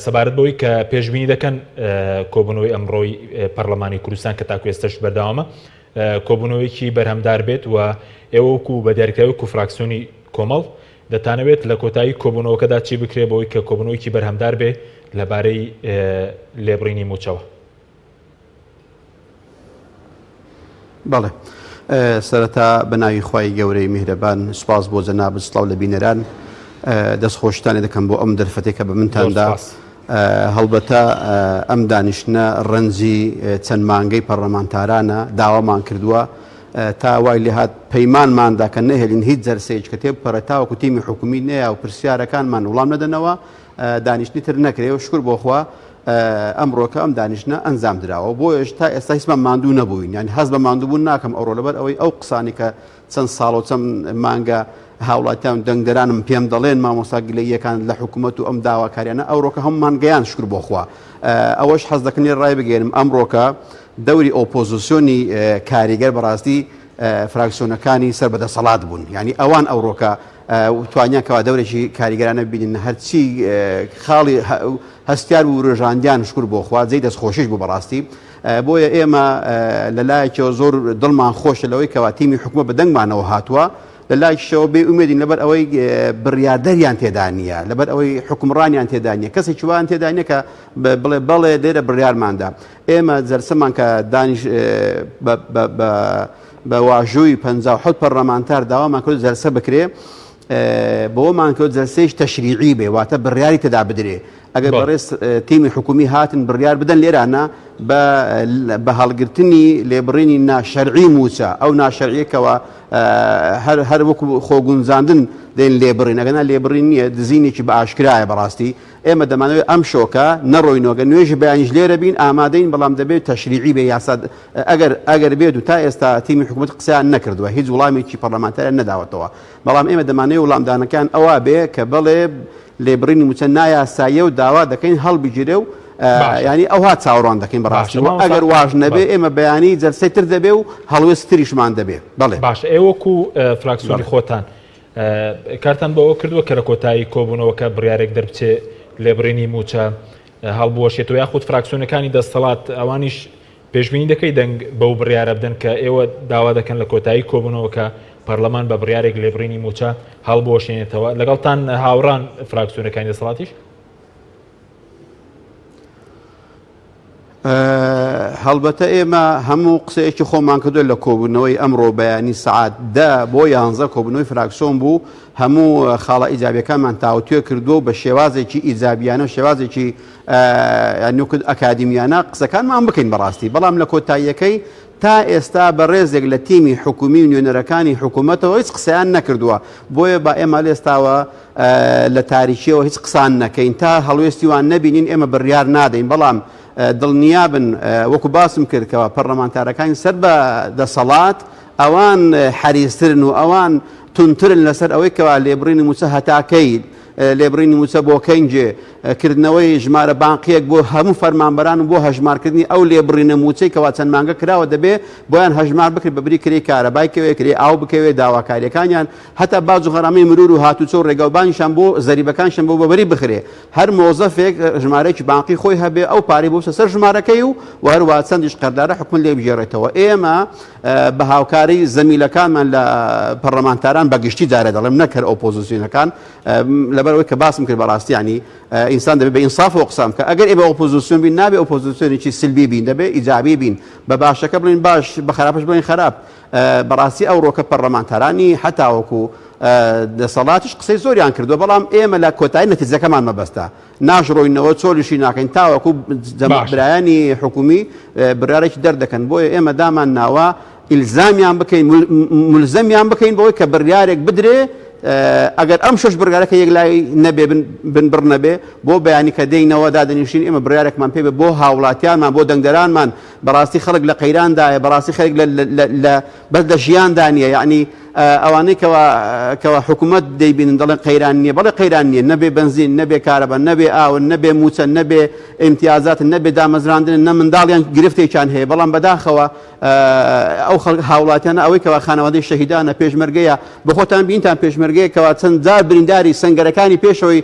سەبارەت بەوەی کە پێشبینی دەکەن کۆبوونەوەی ئەمڕۆی پەرلەمانی کوردستان کە تاکو ئێستش بەردەوامە کۆبوونەوەیەکی بەرهەمدار بێت و ئێوە وەکو بە دیاریکراوی وەکو فراکسیۆنی کۆمەڵ دەتانەوێت لە کۆتایی کۆبوونەوەکەدا چی بکرێ بۆی کە کۆبوونەوەیەکی بەرهەمدار بێ لەبارەی لێبڕینی مووچەوە؟ بەڵێ سەرەتا بە ناوی خوای گەورەی میهرەبان سوپاس بۆ جەنابت سڵاو لە بینەران دەست خۆشتانی دەکەم بۆ ئەم دەرفەتێک کە بە منتاندا هەڵبەتە ئەم دانیشتنە ڕەنجی چەند مانگەی پەرلەمانتارانە داوامان کردووە تا وای لێهات پەیمانماندا کە نەهێلین هیچ جەرسەیەک کە تێبپەڕێت تاوەکو تیمی حکومی نەیە و پرسیارەکانمان وڵام نەدەنەوە دانیشتنی تر نەکرێ و شکر بۆ خوا ئەمڕۆکە ئەم دانیشتنە ئەنجام دراوە بۆیەش تا ئێستا هیچمان ماندوو نەبووین یانی هەست بە ماندووبوون ناکەم ئەوڕۆ لەبەر ئەوەی ئەو قسانی کە چەند ساڵ و چەند مانگە هاوڵاتیان و دەنگدەرانم پێم دەڵێن مامۆستا گلەییەکان لە حکوومەت و ئەم داواکاریانە ئەوڕۆکە هەمومان گەیان شکر بۆ خوا ئەوەش حەز دەکەم لێ ڕای بگەێنم ئەمڕۆکە دەوری ئۆپۆزیسیۆنی کاریگەر بەڕاستی فراکسیۆنەکانی سەر بە دەسەڵات بوون یعنی ئەوان ئەوڕۆکە توانیان کەوا دەورێکی کاریگەرانە ببینن هەرچی خاڵی هەستیار بوو ورۆژاندیان شکر بۆ خوا جێی دەستخۆشیش بوو بەڕاستی بۆیە ئێمە لە لایەکەوە زۆر دڵمان خۆشە لەوەی کەوا تیمی حکومە بە دەنگمانەوە هاتووە لە لایکیشەوە بێ ئومێدین لەبەر ئەوەی بڕیاردەریان تێدا نییە لەبەر ئەوەی حکومڕانیان تێدا نییە کەسێکی وان تێدا نییە کە بڵێ بەڵێ لێرە بڕیارماندا ئێمە جەلسەمان کە دانیش بە واژووی 57 پەرلەمانتار داوامان کرد جەلسە بکرێ بەوەمان کرد جەلسەیش تەشریعی بێ واتە بڕیاری تێدا بدرێ ئەگەر بەڕێز تیمی حکومی هاتن بڕیار بدەن لێرانە بە هەڵگرتنی لێبڕینی ناشەرعی موچە ئەو ناشەرعیەکەوە هەر هەر وەکو خۆگونجاندن دێن لێبڕین ئەگەنا لێبڕین نییە دزینێکی بە ئاشکرایە بەڕاستی ئێمە دەمانەوێت ئەمشۆکە نەڕۆینەوە گەر نوێژی بەیانیش لێرە بین ئامادەین بەڵام دەبێت تەشریعی بێ یاسا ئەگەر ئەگەر بێت و تا ئێستا تیمی حکوومەت قسەیان نەکردووە هیچ وڵامێکی پەرلەمانتاریان نەداوەتەوە بەڵام ئێمە دەمانەوێت وڵامدانەکان ئەوە بێ کە بەڵێ لێبڕینی مووچە نایاساییە و داوا دەکەین هەڵبگیرێ و ینی ئەوها چاوەڕوان دەکەین بەڕاستی ئەگەر واش نەبێ ئێمە بەیانی جەلسەی تر دەبێ و هەڵوێست تریشمان دەبێ بەڵێ باشە ئێوەکو فراکسیۆنی خۆتان کارتان بەوە کردووە کە لە کۆتایی کۆبوونەوەکە بڕیارێک دەربچێ لێبڕینی مووچە هەڵبوەشێتەوە یاخود فراکسیۆنەکانی دەستەڵات ئەوانیش پێشبینی دەکەی دەنگ بەو بڕیارە بدەن کە ئێوە داوا دەکەن لە کۆتایی کۆبوونەوەکە پەرلەمان بە بڕیارێک لێبڕینی مووچە هەڵبوەشێنێتەوە لەگەڵتان هاوڕان فراکسیۆنەکانی دەسەڵاتیش؟ هەڵبەتە ئێمە هەموو قسەیەکی خۆمان کردووە لە کۆبوونەوەی ئەمڕۆ بەیانی سەعات دە بۆ یانزە کۆبوونەوەی فراکسۆن بوو هەموو خاڵە ئیجابیەکانمان تاوتوێ کردووە و بە شێوازێکی ئیجابیانە و شێوازێکی نوکت ئەکادیمیانە قسەکانمان بکەین بەڕاستی بەڵام لە کۆتاییەکەی تا ئێستا بەڕێزێک لە تیمی حکومی و نوێنەرەکانی حکوومەتەوە هیچ قسەیان نەکردووە بۆیە با ئێمە لێستاوە لە تاریکیەوە هیچ قسان نەکەین تا هەڵوێستی وان نەبینین ئێمە بڕیار نادەین بەڵام دڵنیابن وەکو باسم کرد کەوا پەرلەمانتارەکانی سەر بە دەسەڵات ئەوان حەریسترن و ئەوان توندترن لەسەر ئەوەی کەوا لێبڕینی مووچە هەتا کەی، لێبڕینی مووچە بۆ کەنگێ، کردنەوەی ژمارە بانقییەک بۆ هەموو فەرمانبەران و بۆ هەژمارکردنی ئەو لێبڕینە مووچەی کەوا چەند مانگە کراوە دەبێ بۆیان هەژمار بکرێت بە بری کرێی کارەبای کەوێ، کرێی ئاو بکەوێ، داواکارییەکانیان هەتا باج و غەرامەی مرور و هاتوچۆ و ڕێگاوبانیشان بۆ زەریبەکانیشان بۆ بەبەری بخرێ. هەر مۆزەفێک ژمارەیەکی بانقی خۆی هەبێ ئەو پارەی بۆ بچێتە سەر ژمارەکەی و هەروەها چەندیش قەردارە حکومەت لێی بگێڕێتەوە. ئێمە بە هاوکاری زەمیلەکانمان لە پەرلەمانتاران بە گشتی جارێ دەڵێم نەک هەر ئۆپۆزیسیۆنەکان لەبەرئەوەی کە باسم کرد بەڕاستی یانی ئینسان دەبێت بە ئینسافەوە قسە بکە ئەگەر ئێمە ئۆپۆزیسیۆن بین نابێ ئۆپۆزیسیۆنێکی سلبی بین دەبێ ئیجابی بین بە باشەکە بڵێن باش بە خراپەش بڵێن خراپ بەڕاستی ئەوڕۆکە پەرلەمانتارانی هەتاوەکو دەسەڵاتیش قسەی زۆریان کردووە بەڵام ئێمە لە کۆتایی نەتیجەکەمان مەبەستە ناشڕۆینەوە چۆلیشی ناکەین تاوەکو برایانی حکومی بڕارێکی دەردەکەن بۆیە ئێمە دامان ناوە ئیلزامیان بکەین ملزەمیان بکەین بەوەی کە بڕیارێک بدرێ ئەگەر ئەم شش بڕیارەکە یەکلای نەبێ بن بڕ نەبێ بۆ بەیانی کە دێینەوە دادەنیشین ئێمە بڕیارێکمان پێ بێ بۆ هاوڵاتیانمان بۆ دەنگدەرانمان بەڕاستی خەڵک لە قەیراندایە بەڕاستی خەڵک لە بەس لە ژیاندا نییە یعنی ئەوانەی کەوا کەوا حکوومەت دەیبینن دەڵێن قەیران نییە بەڵێ قەیران نییە نەبێ بەنزین نەبێ کارەبا نەبێ ئاون نەبێ مووچە نەبێ ئیمتیازات نەبێ دامەزراندن نە منداڵیان گرفتێکیان هەیە بەڵام بەداخەوە ئەو خەڵک هاوڵاتیانە ئەوەی کەوا خانەوادەی شەهیدانە پێشمەرگەیە بەخۆتان بینتان پێشمەرگەیە کەوا چەند جار برینداری سەنگەرەکانی پێشەوەی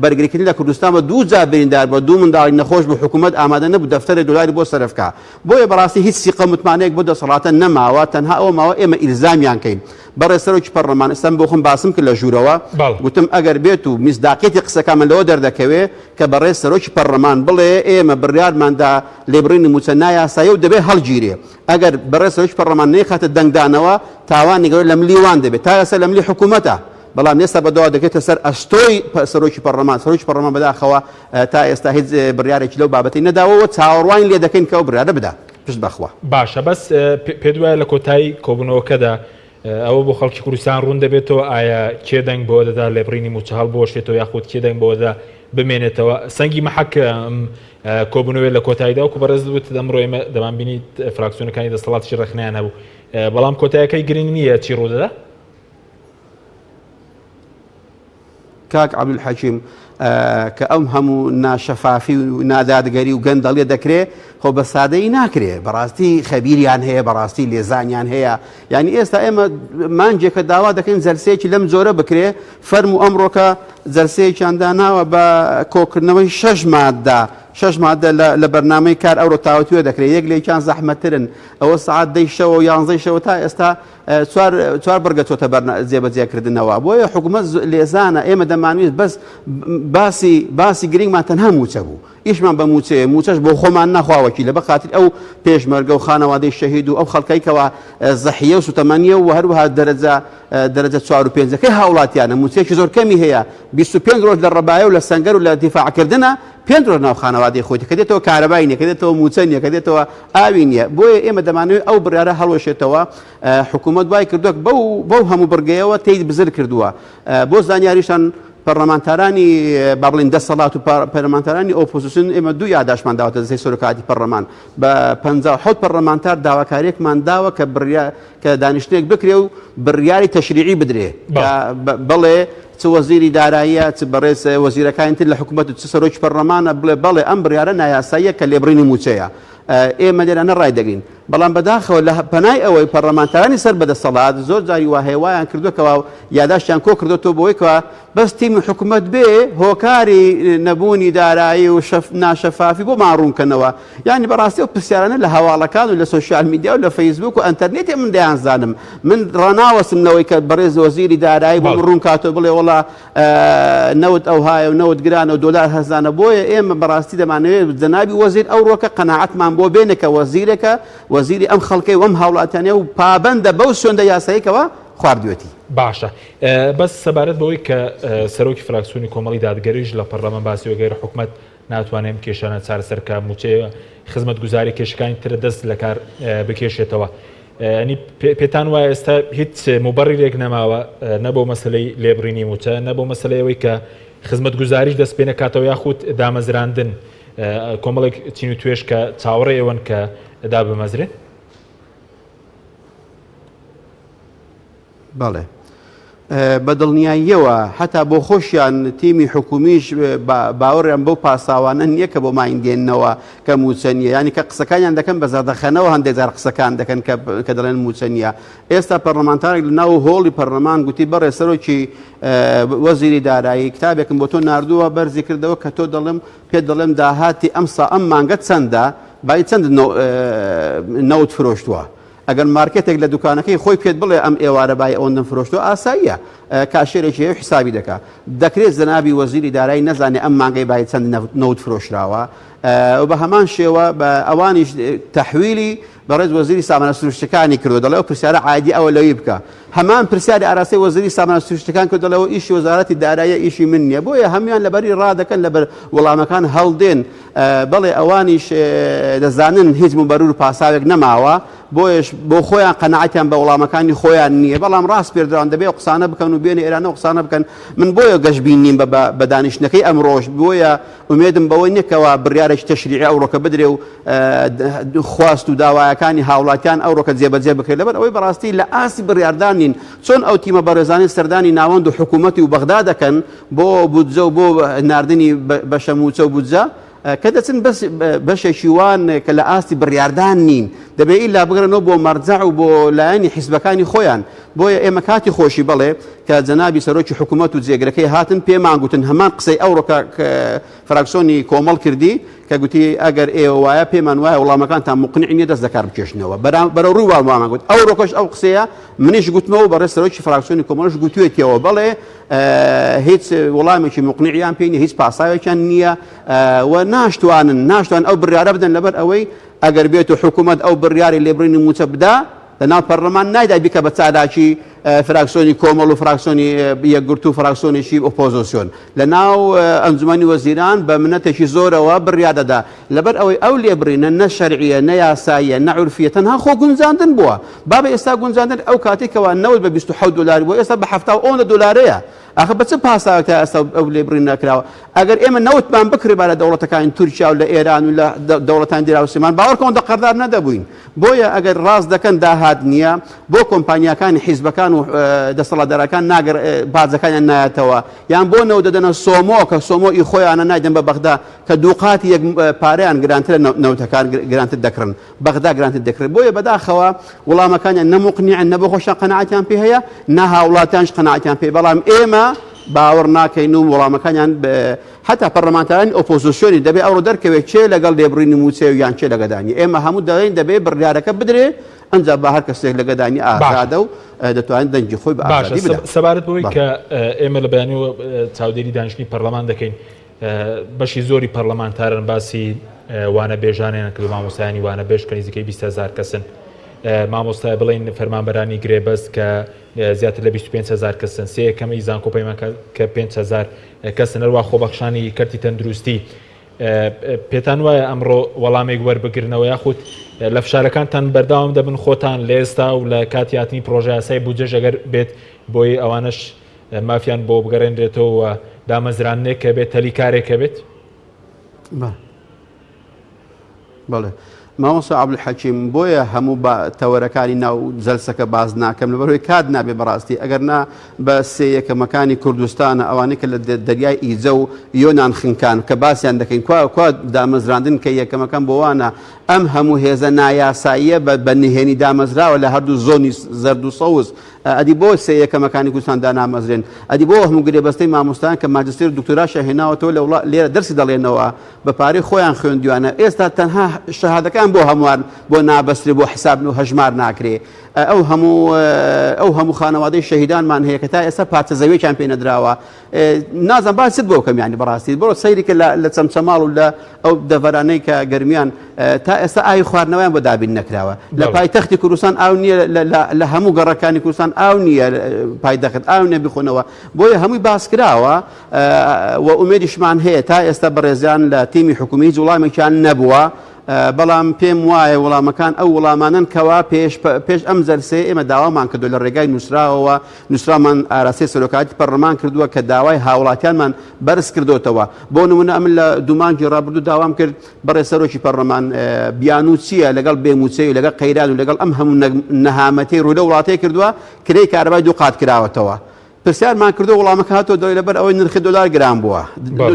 بەرگریکردن لە کوردستان بە دوو جار بریندار بە دوو منداڵی نەخۆش بوو حکوومەت ئامادە نەبوو دەفتەرێک دۆلاری بۆ سەرف کا بۆیە بەڕاستی هیچ سیقە متمانەیەک بۆ دەسەڵاتە نەماوە تەنها ئەوە ماوە ئێمە ئیلزامیان کەین بەڕێز سەرۆکی پەرلەمان ئێستا من بۆ خۆم باسم کرد لە ژوورەوە گوتم ئەگەر بێت و میسداقیەتی قسەکان من لەوە دەردەکەوێ کە بەڕێز سەرۆکی پەرلەمان بڵێ ئێمە بڕیارمان دا لێبڕینی مووچە نایاساییە و دەبێ هەڵگیرێ ئەگەر بەڕێز سەرۆکی پەرلەمان نەیخاتە دەنگدانەوە تاوانی گەورە لە ملی وان دەبێت تا ئێستا لە ملی حکوومەتە بەڵام ئێستا بەدوا دەکرێتە سەر ئەستۆی سەرۆکی پەرلەمان سەرۆکی پەرلەمان بەداخەوە تا ئێستا هیچ بڕیارێکی لەو بابەتەی نەداوە و چاوەڕوانی لێ دەکەین کە ئەو بڕیارە بدا پشت بەخوا. باشە بەس پێت وایە لە کۆتایی کۆبوونەوەکەدا ئەوە بۆ خەڵکی کوردستان ڕوون دەبێتەوە ئایا کێ دەنگ بەوە دەدا لێبڕینی مووچە هەڵبوەشێتەوە یاخود کێ دەنگ بەوە دەدا بمێنێتەوە سەنگی مەحەک کۆبوونەوەی لە کۆتاییدا وەکو بەڕێزت وتت ئەمڕۆ ئێمە دەمانبینی فراکسیۆنەکانی دەسەڵاتیش ڕەخنەیان هەبوو بەڵام کۆتایەکەی گرنگ نییە چی ڕوودەدا؟ کاک عەبدولحەکیم کە ئەم هەموو ناشەفافی و نادادگەری و گەندەڵیە دەکرێ خۆ بە سادەیی ناکرێ بەڕاستی خەبیریان هەیە بەڕاستی لێزانیان هەیە یعنی ئێستا ئێمە مانجێکە داوا دەکەین جەلسەیەکی لەم جۆرە بکرێ فەرمو ئەمڕۆکە جەلسەیەکیان داناوە بە کۆکردنەوەی شەش مادە شەش مادە لە بەرنامەی کار ئەوڕۆ تاوتوێ دەکرێت یەک لێکیان زەحمەترن ئەوە سعات دەی شەوە و یانزەی شەوە تا ئێستا چوار چوار بڕگە چۆتە بەر جێبەجێکردنەوە بۆیە حکومەت لێزانە ئێمە دەمانویست بەس باسی باسی گرنگمان تەنها موچە بوو ئیشمان بە موچەیە موچەش بۆ خۆمان نەخواوەکی لە بەخاتر ئەو پێشمەرگە و خانەوادەی شەهید و ئەو خەڵکەی کەوا زەحیە و سوتەمەنیە و هەروەها دەرەجە دەرەجە چوار و پێنجەکەی هاوڵاتیانە موچەیەکی زۆر کەمی هەیە 25 ڕۆژ لە ڕەبایە و لە سەنگەر و لە دیفاعکردنە پێنج ڕۆژ ناو خانەوادەی خۆیتی کە دێتەوە کارەبای نیە کە دێتەوە موچە نیە کە دێتەوە ئاوی نیە بۆیە ئێمە دەمانەوێت ئەو بڕیارە هەڵوەشێتەوە حکوومەت وای کردووە بەو بەو هەموو بڕگەیەوە تێی بزر کردووە بۆ زانیاریشان پەرلەمانتارانی با بڵین دەسەڵات و پەرلەمانتارانی ئۆپۆزیسیۆن ئێمە دوو یاداشمان داوەتە دەستەی سەرۆکایەتی پەرلەمان بە 57 پەرلەمانتار داواکاریەکمان داوە کە بڕیا کە دانیشتنێک بکرێ و بڕیاری تەشریعی بدرێ بەڵێ چ وەزیری داراییە چ بەڕێز وەزیرەکانی تر لە حکوومەت و چ سەرۆکی پەرلەمانە بڵێ بەڵێ ئەم بڕیارە نایاساییە کە لێبڕینی مووچەیە ئێمە لێرانە ڕایدەگرین بەڵام بەداخەوە لە پەنای ئەوەی پەرلەمانتارانی سەر بە دەسەڵات زۆر جاری وا هەیە وایان کردووە کەوا یاداشتیان کۆ کردووەتەوە بۆی کەوا بەس تیمی حکوومەت بێ هۆکاری نەبوونی دارایی و شەف ناشەفافی بۆمان ڕوونکەنەوە یانی بەڕاستی ئەو پرسیارانە لە هەواڵەکان و لە سۆشیال میدیا و لە فەیسبوک و ئەنتەرنێتی من دەیانزانم من ڕاناوەستم لەوەی کە بەڕێز وەزیری دارایی بۆم ڕوون کاتەوە بڵێ وەڵا نەوت ئەوهایە و نەوت گرانە و دۆلار هەرزانە بۆیە ئێمە بەڕاستی دەمانەوێت جەنابی وەزیر ئەو ڕۆکە قەناعەتمان بۆ بێنێ کە وەزیرێکە وەزیری ئەم خەڵکەی و ئەم هاوڵاتیانەیە و پابەندە بەو سوێندە یاساییکەوە خواردوێتی. باشە بەس سەبارەت بەوەی کە سەرۆکی فراکسیۆنی کۆمەڵی دادگەریش لە پەرلەمان باسی وەگەر حکومەت. ناتوانێت ئەم کێشانە چارەسەر بکات، مووچەی خزمەتگوزاری کێشەکانی ترە دەست لەکار بکێشێتەوە. ینی پێتان وایە ئێستا هیچ موبەڕیرێک نەماوە نە بۆ مەسلەی لێبڕینی مووچە نە بۆ مەسلەی ئەوەی کە خزمەتگوزاریش دەست پێ نەکاتەوە یاخود دامەزراندن کۆمەڵێک چین و توێژ کە چاوەڕێ ئێوەن کە دابمەزرێن؟ بەڵێ بە دڵنیاییەوە هەتا بۆ خۆشیان تیمی حکومیش باوەڕیان بەو پاساوانە نییە کە بۆ ماین دێننەوە کە مووچە نییە یانی کە قسەکانیان دەکەن بە زەردەخەنەوە هەندێک جار قسەکان دەکەن کە دەڵێن مووچە نییە ئێستا پەرلەمانتارێک لە ناو هۆڵی پەرلەمان گوتی بەڕێ سەرۆکی وەزیری دارایی کتابێکم بۆ تۆ ناردووە بەرزی کردەوە کە تۆ دەڵێم پێت دەڵێم داهاتی ئەم سا ئەم مانگە چەندە بای چەند نەوت فرۆشتووە ئەگەر مارکێتێک لە دوکانەکەی خۆی پێت بڵێ ئەم ئێوارە بای ئەوەندەم فرۆشتووە ئاساییە کاشێرێکی هەیە و حسابی دەکا. دەکرێت جەنابی وەزیری دارایی نەزانێ ئەم مانگەی بای چەند نەوت فرۆشراوە و بە هەمان شێوە بە ئەوانیش تەحویلی بەڕێز وەزیری سامانە سروشتەکانی کردووە دەڵێ ئەو پرسیارە عادی ئەوە لەوی بکە. هەمان پرسیاری ئاراستەی وەزیری سامانە سروشتەکان کرد دەڵێ ئەوە ئیشی وەزارەتی داراییە ئیشی من نییە بۆیە هەموویان لەبەری ڕادەکەن لەبەر وەڵامەکان هەڵدێن بەڵێ ئەوانیش دەزانن هیچ موبەرر و پاساوێک نەماوە، بۆیەش بۆ خۆیان قەناعەتیان بە وڵامەکانی خۆیان نییە، بەڵام ڕاسپێردراون دەبێ ئەو قسانە بکەن و بێنە ئێران ئەو قسانە بکەن، من بۆیە گەشبین نیم بە بە دانیشتنەکەی ئەمڕۆش، بۆیە ئومێدم بەوە نییە کەوا بڕیارێکی تەشریعی ئەوڕۆکە بدرێ و خواست و داوایەکانی هاوڵاتیان ئەوڕۆکە جێبەجێ بکرێت، لەبەر ئەوەی بەڕاستی لە ئاستی بڕیاردان نین، چۆن ئەو تیمە بەڕێزانەی سەردانی ناوەند و حکوومەتی و بەغدا دەکەن، بۆ بودجە و بۆ ناردنی بەشە مووچە و بودجە کە دەچن بەس بەشێکی وان کە لە ئاستی بڕیاردان نین دەبێ ئیلا بگەڕێنەوە بۆ مەرجەع و بۆ لایەنی حیزبەکانی خۆیان بۆیە ئێمە کاتی خۆشی بەڵێ کە جەنابی سەرۆکی حکوومەت و جێگرەکەی هاتن پێمان گوتن هەمان قسەی ئەوڕۆکە فراکسۆنی کۆمەڵ کردی کە گوتی ئەگەر ئێوە وایە پێمان وایە وڵامەکانتان مقنع نییە دەست لەکار بکێشنەوە بەرەو ڕووی وامان گوت ئەوڕۆکەش ئەو قسەیە منیش گوتمەوە بەڕێز سەرۆکی فراکسیۆنی کۆمەڵش گوتوێتیەوە بەڵێ هیچ وڵامێکی مقنعیان پێ نیە هیچ پاساوێکیان نییە و ناشتوانن ناشتوان ئەو بڕیارە بدەن لەبەر ئەوەی ئەگەر بێت و حکوومەت ئەو بڕیاری لێبڕینی مووچە بدا لە ناو پەرلەمان نایدا بیکە بە چالاکی فراکسیۆنی کۆمەڵ و فراکسیۆنی یەکگرتوو و فراکسیۆنێکی ئۆپۆزۆسیۆن لە ناو ئەنجومەنی وەزیران بە منەتێکی زۆرەوە بڕیار دەدا لەبەر ئەوەی ئەو لێبڕینە نە شەرعیە نە یاساییە نە عورفیە تەنها خۆ گونجاندن بووە بابە ئێستا گونجاندن ئەو کاتەی کەوا نەوت بە 27 دۆلار بووە ئێستا بە 70 ئەوەندە دۆلارەیە ئاخە بە چ پاساوێک تا ئێستا ئەو لێبڕینە کراوە ئەگەر ئێمە نەوتمان بکڕیبا لە دەوڵەتەکانی تورکیا و لە ئێران و لە دەوڵەتانی دراوسێمان باوەڕکە ئەوەندە قەردار نەدەبووین بۆیە ئەگەر ڕاست دەکەن داهات نییە بۆ کۆمپانیاکانی حیزبەکان و دەسەڵاتدارەکان ناگەر باجەکانیان نایەتەوە یان بۆ نەوت دەدەنە سۆمۆ کە سۆمۆ ئی خۆیانە نایدەن بە بەغدا کە دووقاتی یەک پارەیان گرانترە نەوتەکان گرانتر دەکڕن بەغدا گرانتر دەکڕێت بۆیە بەداخەوە وڵامەکانیان نە موقنیعن نە بۆ خۆشیان قەناعەتیان پێ هەیە نە هاوڵاتیانش قەناعەتیان پێ بەڵام ئێمە باوەڕ ناکەین و وڵامەکانیان حتا پەرلەمانتارانی ئۆپۆزیسیۆنی دەبێ ئەوڕۆ دەرکەوێت کێ لەگەڵ لێبڕینی مووچەیە و یان کێ لەگەدانی ئێمە هەموو دەڵێین دەبێ بڕیارەکە بدرێ ئەنجا با هەر کەسێک لەگەدانی ئازادە و دەتوانێت دەنگی خۆی بە ئازادی بدا. سەبارەت بەوەی کە ئێمە لە بەیانیەوە چاودێری دانیشتنی پەرلەمان دەکەین بەشی زۆری پەرلەمانتارن باسی وانەبێژانیان کرد مامۆستایانی وانەبێژ کە نزیکەی 20 هزار کەسن مامۆستای بڵین فەرمانبەرانی گرێبەست کە زیاتر لە 25 هزار کەسن سێ کەمەی زانکۆ پەیمان کە 5 هزار کەسن هەروە خۆبەخشانی کەرتی تەندروستی پێتان وایە ئەمڕۆ وەڵامێک وەربگرنەوە یاخود لە فشارەکانتان بەرداوام دەبن خۆتان لە ئێستا و لە کاتی هاتنی پرۆژە یاسای بودجەش ئەگەر بێت بۆی ئەوانەش مافیان بۆ بگەڕێنرێتەوە و دامەزراندنێک کە بێت تەلی کارێک هەبێت؟ بەڵێ مامۆستا عەبدولحەکیم بۆیە هەموو بە تەوەرەکانی ناو جەلسەکە باس ناکەم لەبەرەوەی کات نابێ بەڕاستی ئەگەر نا بە سێ یەکەمەکانی کوردستانە ئەوانەی کە لە دەریای ئیجە و یۆنان خنکان کە باسیان دەکەین کوا کوا دامەزراندن کە یەکەمەکان بۆ وانە ئەم هەموو هێزە نایاساییە بە نهێنی دامەزراوە لە هەردوو زۆنی زەرد و سەوز ئەدی بۆ سێ یەکەمەکانی کوردستان دانامەزرێن؟ ئەدی بۆ هەموو گرێبەستەی مامۆستایان کە ماجستێر و دکتۆراشیان هێناوەتەوە لە وڵا لێرە دەرسی دەڵێنەوە بە پارەی خۆیان خوێندویانە ئێستا تەنها شەهادەکان بۆ هەموار بۆ نابەسترێ بۆ حساب و هەژمار ناکرێ؟ ئەو هەموو ئەو هەموو خانەوادەی شەهیدانمان هەیە کە تا ئێستا پارچە زەویەکیان پێ نەدراوە نازانم باس چت بۆ بکەم یانی بەڕاستی بڕۆ سەیری کە لە چەمچەماڵ و لە ئەو دەڤەرانەی کە گەرمیان تا ئێستا ئاوی خواردنەوەیان بۆ دابین نەکراوە لە پایتەختی کوردستان ئاو نییە لە هەموو گەڕەکانی کوردستان ئاو نییە پایتەخت ئاو نییە بخۆنەوە بۆیە هەمووی باس کراوە و ئومێدیشمان هەیە تا ئێستا بەڕێزیان لە تیمی حکومی هیچ وڵامێکیان نەبووە بەڵام پێم وایە وڵامەکان ئەو وڵامانەن کەوا پێش پێش ئەم جەلسەیە ئێمە داوامان کردو لە ڕێگای نووسراوەوە نووسراومان ئاراستەی سەرۆکایەتی پەرلەمان کردووە کە داوای هاوڵاتیانمان بەرز کردۆتەوە. بۆ نموونە ئەمن لە دوو مانگی ڕابردوو داوام کرد بەڕێز سەرۆکی پەرلەمان بیانوو چییە لەگەڵ بێ مووچەی و لەگەڵ قەیران و لەگەڵ ئەم هەموو نەهامەتیەی ڕووی لەو وڵاتەی کردووە کرێی کارەبای دوو قات کراوەتەوە. پرسیارمان کردو وڵامەکە هاتەوە دەڵێ لەبەر ئەوەی نرخی دۆلار گران بووە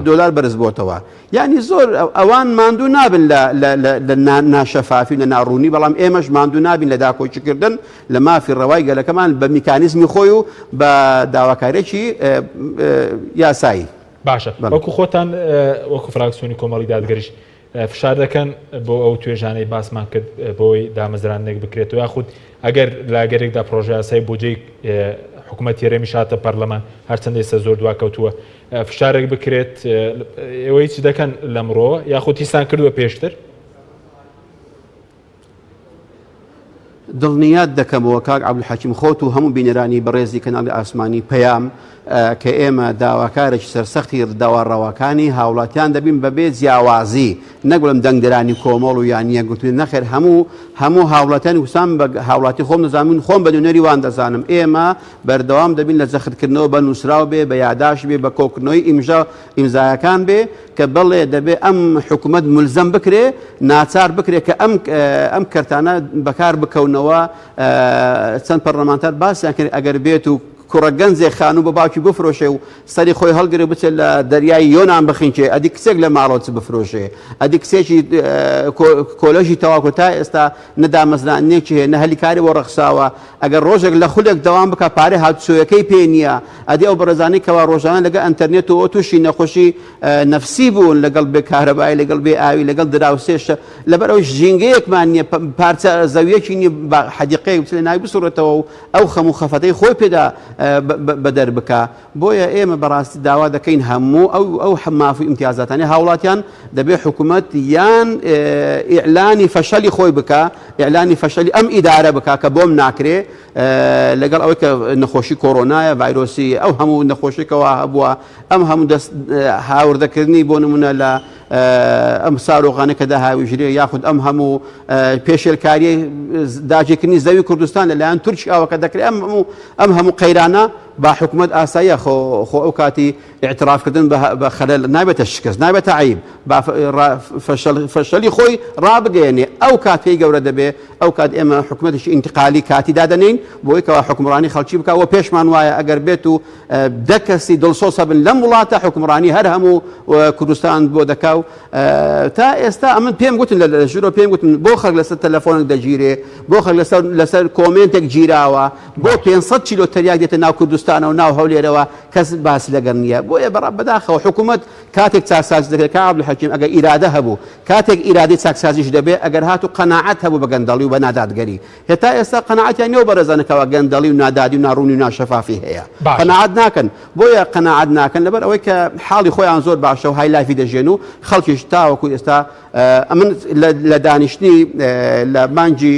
دۆلار بەرز بۆتەوە. یانی زۆر ئەوان ماندوو نابن لە لە لە لە ناشەفافی و لە ناڕوونی بەڵام ئێمەش ماندوو نابین لە داکۆکیکردن لە مافی ڕەوای گەلەکەمان بە میکانیزمی خۆی و بە داواکاریی یاسایی. باشە وەکو خۆتان وەکو فراکسیۆنی کۆمەڵی دادگەریش فشار دەکەن بۆ ئەو توێژانەی باسمان کرد بۆی دامەزراندنێک بکرێتەوە یاخود ئەگەر لاگەرێکدا پرۆژەیاسای بودجەی حکوومەت هەرێمیش هاتە پەرلەمان هەرچەندە ئێستا زۆر دواکەوتووە فشارێک بکرێت ئێوە هیچ دەکەن لەمڕۆوە یاخود هیچتان کردووە پێشتر؟ دڵنیات دەکەمەوە کاک عەبدولحەکیم خۆت و هەموو بینەرانی بەڕێزی کەناڵی ئاسمانی پەیام کە ئێمە داواکارێکی سەرسەختی داوا ڕەواکانی هاوڵاتیان دەبین بەبێ جیاوازی نەک بڵێم دەنگدەرانی کۆمەڵ و یان یەکگرتووی نەخێر هەموو هەموو هاوڵاتیانی کوردستان بە هاوڵاتی خۆم دەزانم و خۆم بە نوێنەری وان دەزانم ئێمە بەردەوام دەبین لە جەختکردنەوە بە نووسراو بێ بە یاداشت بێ بە کۆکردنەوەی ئیمژا ئیمزایەکان بێ کە بەڵێ دەبێ ئەم حکومەت مولزەم بکرێ ناچار بکرێ کە ئەم ئەم کەرتانە بەکار بکەونەوە چەند پەرلەمانتار باسیان کرد ئەگەر بێت و کوڕە گەنجێک خانوو بە باوکی بفرۆشێ و سەری خۆی هەڵگرێ بچێت لە دەریای یۆنان بخینکێ ئەدی کچێک لە ماڵەوە چ بفرۆشێ ئەدی کچێکی کۆلێژی تەواو تا ئێستا نە دامەزراندنێکی هەیە نە هەلی کاری بۆ ڕەخساوە ئەگەر ڕۆژێک لە خولێک دەوام بکا پارەی هاتوچۆیەکەی پێ نییە، ئەدی ئەو بەڕێزانەی کەوا ڕۆژانە لەگەڵ ئەنتەرنێت و ئەوە تووشی نەخۆشی نەفسی بوون لەگەڵ بێ کارەبایی لەگەڵ بێ ئاوی لەگەڵ دراوسێ شە لەبەر ئەوەی ژینگەیەکمان نییە پارچە زەویەکی نییە با حەدیقەیەک بچێت لە ناوی بسوڕێتەوە و ئەو خەم و خەفەتەی خۆی پێدا بەدەر بکا بۆیە ئێمە بەڕاستی داوا دەکەین هەموو ئەو ئەو ماف و ئیمتیازاتانەی هاوڵاتیان دەبێ حکوومەت یان ئیعلانی فەشەلی خۆی بکا ئیعلانی فەشەلی ئەم ئیدارە بکا کە بۆم ناکرێ لەگەڵ ئەوەی کە نەخۆشی کۆرۆنایە ڤایرۆسی ئەو هەموو نەخۆشیکەوە هەبووە ئەم هەموو دەست هاوردەکردنی بۆ نمونە لە ئەم سارۆغانە کە دەهاویژرێ یاخود ئەم هەموو پێشێلکاریە داگیرکردنی زەوی کوردستان لەلایەن تورکیاوە کە دەکرێت ئەم هەموو ئەم هەموو قەیرانە با حکومەت ئاساییە خۆ خۆ ئەو کاتی ئیعتراف کردن بە بە خەلەل نابێتە شکست نابێتە عەیب با فەشەل فەشەلی خۆی ڕابگەیەنێ ئەو کات پێی گەورە دەبێ ئەو کات ئێمە حکومەتێکی ئینتقالی کاتی دادەنێین بۆی کەوا حکومڕانی خەڵکی بکا و پێشمان وایە ئەگەر بێت و دە کەسی دڵسۆز هەبن لەم وڵاتە حکومڕانی هەر هەموو کوردستان بۆ دەکا و تا ئێستا ئەمن پێم گوتن لە ژوورەوە پێم گوتن بۆ خەڵک لەسەر تەلەفۆنێک دەگیرێ بۆ خەڵک لەسەر لەسەر کۆمێنتێک گیراوە بۆ 500 کیلۆ تریاک دێتە ناو کوردستانەوە ناو هەولێرەوە کەس باسی لەگەڵ نییە بۆیە بەڕا بەداخەوە حکوومەت کاتێک چاکسازی دەکرێت کاک عەبدولحەکیم ئەگەر ئیرادە هەبوو کاتێک ئیرادەی چاکسازیش دەبێ ئەگەر هاتوو قەناعەت هەبوو بە گەندەڵی و بە نادادگەری هێتا ئێستا قەناعەتیان نیەو بەڕێزانە کەوا گەندەڵی و نادادی و ناڕوونی و ناشەفافی هەیە باشە. قەناعەت ناکەن بۆیە قەناعەت ناکەن لەبەر ئەوەی کە حاڵی خۆیان زۆر باشە و های لایفی دەژێن و خەڵکیش تاوەکو ئێستا ئەمن لە دانیشتنی لە مانگی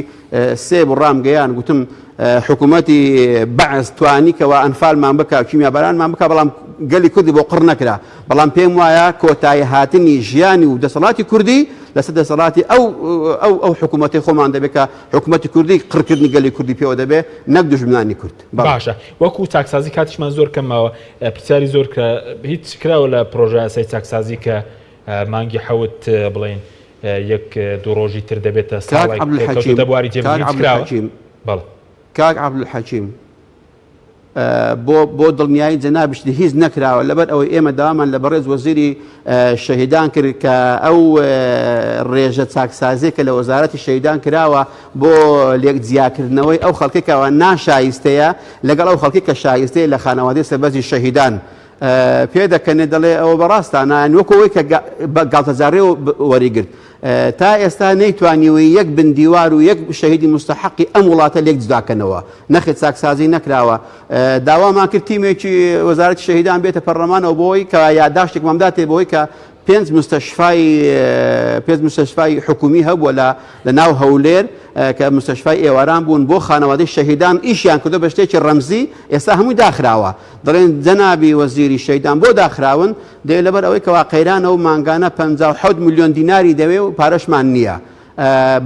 سێ بوو ڕامگەیان گوتم حکوومەتی بەعس توانی کەوا ئەنفالمان بکا و کیمیابارانمان بکا بەڵام گەلی کوردی بۆ قڕ نەکرا بەڵام پێم وایە کۆتایی هاتنی ژیانی و دەسەڵاتی کوردی لەسەر دەسەڵاتی ئەو ئەو ئەو حکوومەتەی خۆمان دەبێت کە حکوومەتی کوردی قڕکردنی گەلی کوردی پێوە دەبێت نەک دوژمنانی کورد. باشە وەکو چاکسازی کاتیشمان زۆر کەم ماوە پرسیاری زۆر کرا هیچ کراوە لە پرۆژە یاسای چاکسازی کە مانگی حەوت بڵێین یەک دوو ڕۆژی تر دەبێتە کاک ساڵێک عەبدولحەکیم کەوتۆتە بواری کاک جێبەجێ هیچ کراوە عەبدولحەکیم بەڵێ کاک عەبدولحەکیم بۆ بۆ دڵنیایی جەنابیشت هیچ نەکراوە لەبەر ئەوەی ئێمە داوامان لە بەڕێز وەزیری شەهیدان کرد کە ئەو ڕێژە چاکسازیە کە لە وەزارەتی شەهیدان کراوە بۆ لێک جیاکردنەوەی ئەو خەڵکێکەوە ناشایستەیە لەگەڵ ئەو خەڵکی کە شایستەیە لە خانەوادەی سەربەرزی شەهیدان. پێدەکەنێ دەڵێ ئەوە بەڕاستانە یانی وەکو ئەوەی کە بە گاڵتەجاڕێ وەریگرت تا ئێستا نەیتوانیوە یەک بن دیوار و یەک شەهیدی مستحقی ئەم وڵاتە لێک جوداکەنەوە نەخێ چاکسازی نەکراوە داوامان کرد تیمێکی وەزارەتی شەهیدان بێتە پەرلەمانەوە بۆی کە یاداشتێکمان بداتێ بۆی کە پێنج مستەشفای پێنج مستەشفای حکومی هەبووە لە لە ناو هەولێر کە مستەشفای ئێواران بوون بۆ خانەوادەی شەهیدان ئیشیان کردو بە شتێکی ڕەمزی ئێستا هەمووی داخراوە دەڵێن جەنابی وەزیری شەیدان بۆ داخراون دەێ لەبەر ئەوەی کەوا قەیرانە و مانگانە 57 میلیۆن دیناری دەوێ و پارەشمان نییە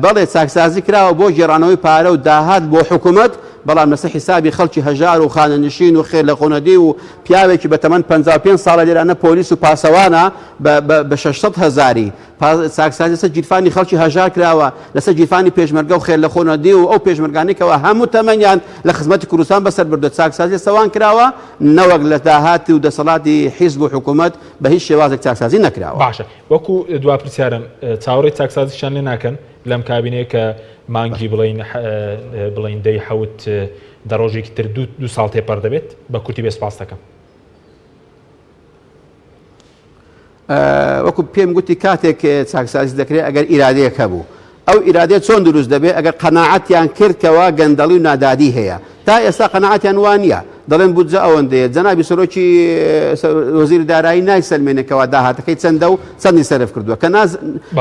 بەڵێ چاکسازی کراوە بۆ گێڕانەوەی پارە و داهات بۆ حکومەت، بەڵام لەسەر حیسابی خەڵکی هەژار و خانەنشین و خێرلەخۆنەدیو و پیاوێکی بە تەمەن 55 ساڵە لێرانە پۆلیس و پاسەوانە بە بە 600 هەزاری. چاکسازی لەسەر گیرفانی خەڵکی هەژار کراوە، لەسەر گیرفانی پێشمەرگە و خێرلەخۆنەدیو و ئەو پێشمەرگانەی کەوا هەموو تەمەنیان لە خزمەتی کوردستان بەسەر بردووە چاکسازی لەسەر وان کراوە نەوەک لە داهات و دەسەڵاتی حیزب و حکومەت بە هیچ شێوازێک چاکسازی نەکراوە. باشە وەکو دوا پرسیارم چاوەڕێی چاکسازیشتان لێ ناکەن لەم کابینەیە کە مانگی بڵین بڵین دەی حەوت دە ڕۆژێکی تر دوو دو ساڵ تێپەڕ دەبێت بە کورتی بێ سپاس دەکەم. وەکو پێم گوتی کاتێک چاکسازی دەکرێت ئەگەر ئیرادەیەک هەبوو ئەو ئیرادەیە چۆن دروست دەبێت ئەگەر قەناعەتیان کرد کەوا گەندەڵی و نادادی هەیە تا ئێستا قەناعەتیان وا نییە دەڵێن بودجە ئەوەندەیە جەنابی سەرۆکی وەزیری دارایی نایسەلمێنێ کەوا داهاتەکەی چەندە و چەندی سەرف کردووە کە ناز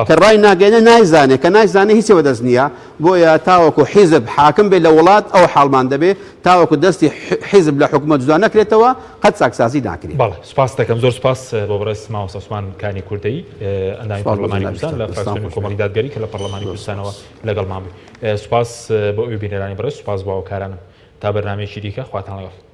کە ڕای ناگەێنە نایزانێ کە نایزانێ هیچی بەدەست نییە بۆیە تاوەکو حیزب حاکم بێ لە وڵات ئەو حاڵمان دەبێ تاوەکو دەستی حیزب لە حکومەت جودا نەکرێتەوە قەت چاکسازی ناکرێ. بەڵێ سوپاست دەکەم زۆر سوپاس بۆ بەڕێز مامۆستا عوسمان کانی کوردەیی ئەندامی پەڕلەمانی کوردستان لە فراکسیۆنی کۆمەڵی دادگەری کە لە پەڕلەمانی کوردستانەوە لەگەڵمان بووی سوپاس بۆ ئەوی بینەرانی بەڕێز سوپاس بۆ هاوکارانم تا بەرنامەیەکی دیکە خواتان لەگەڵ.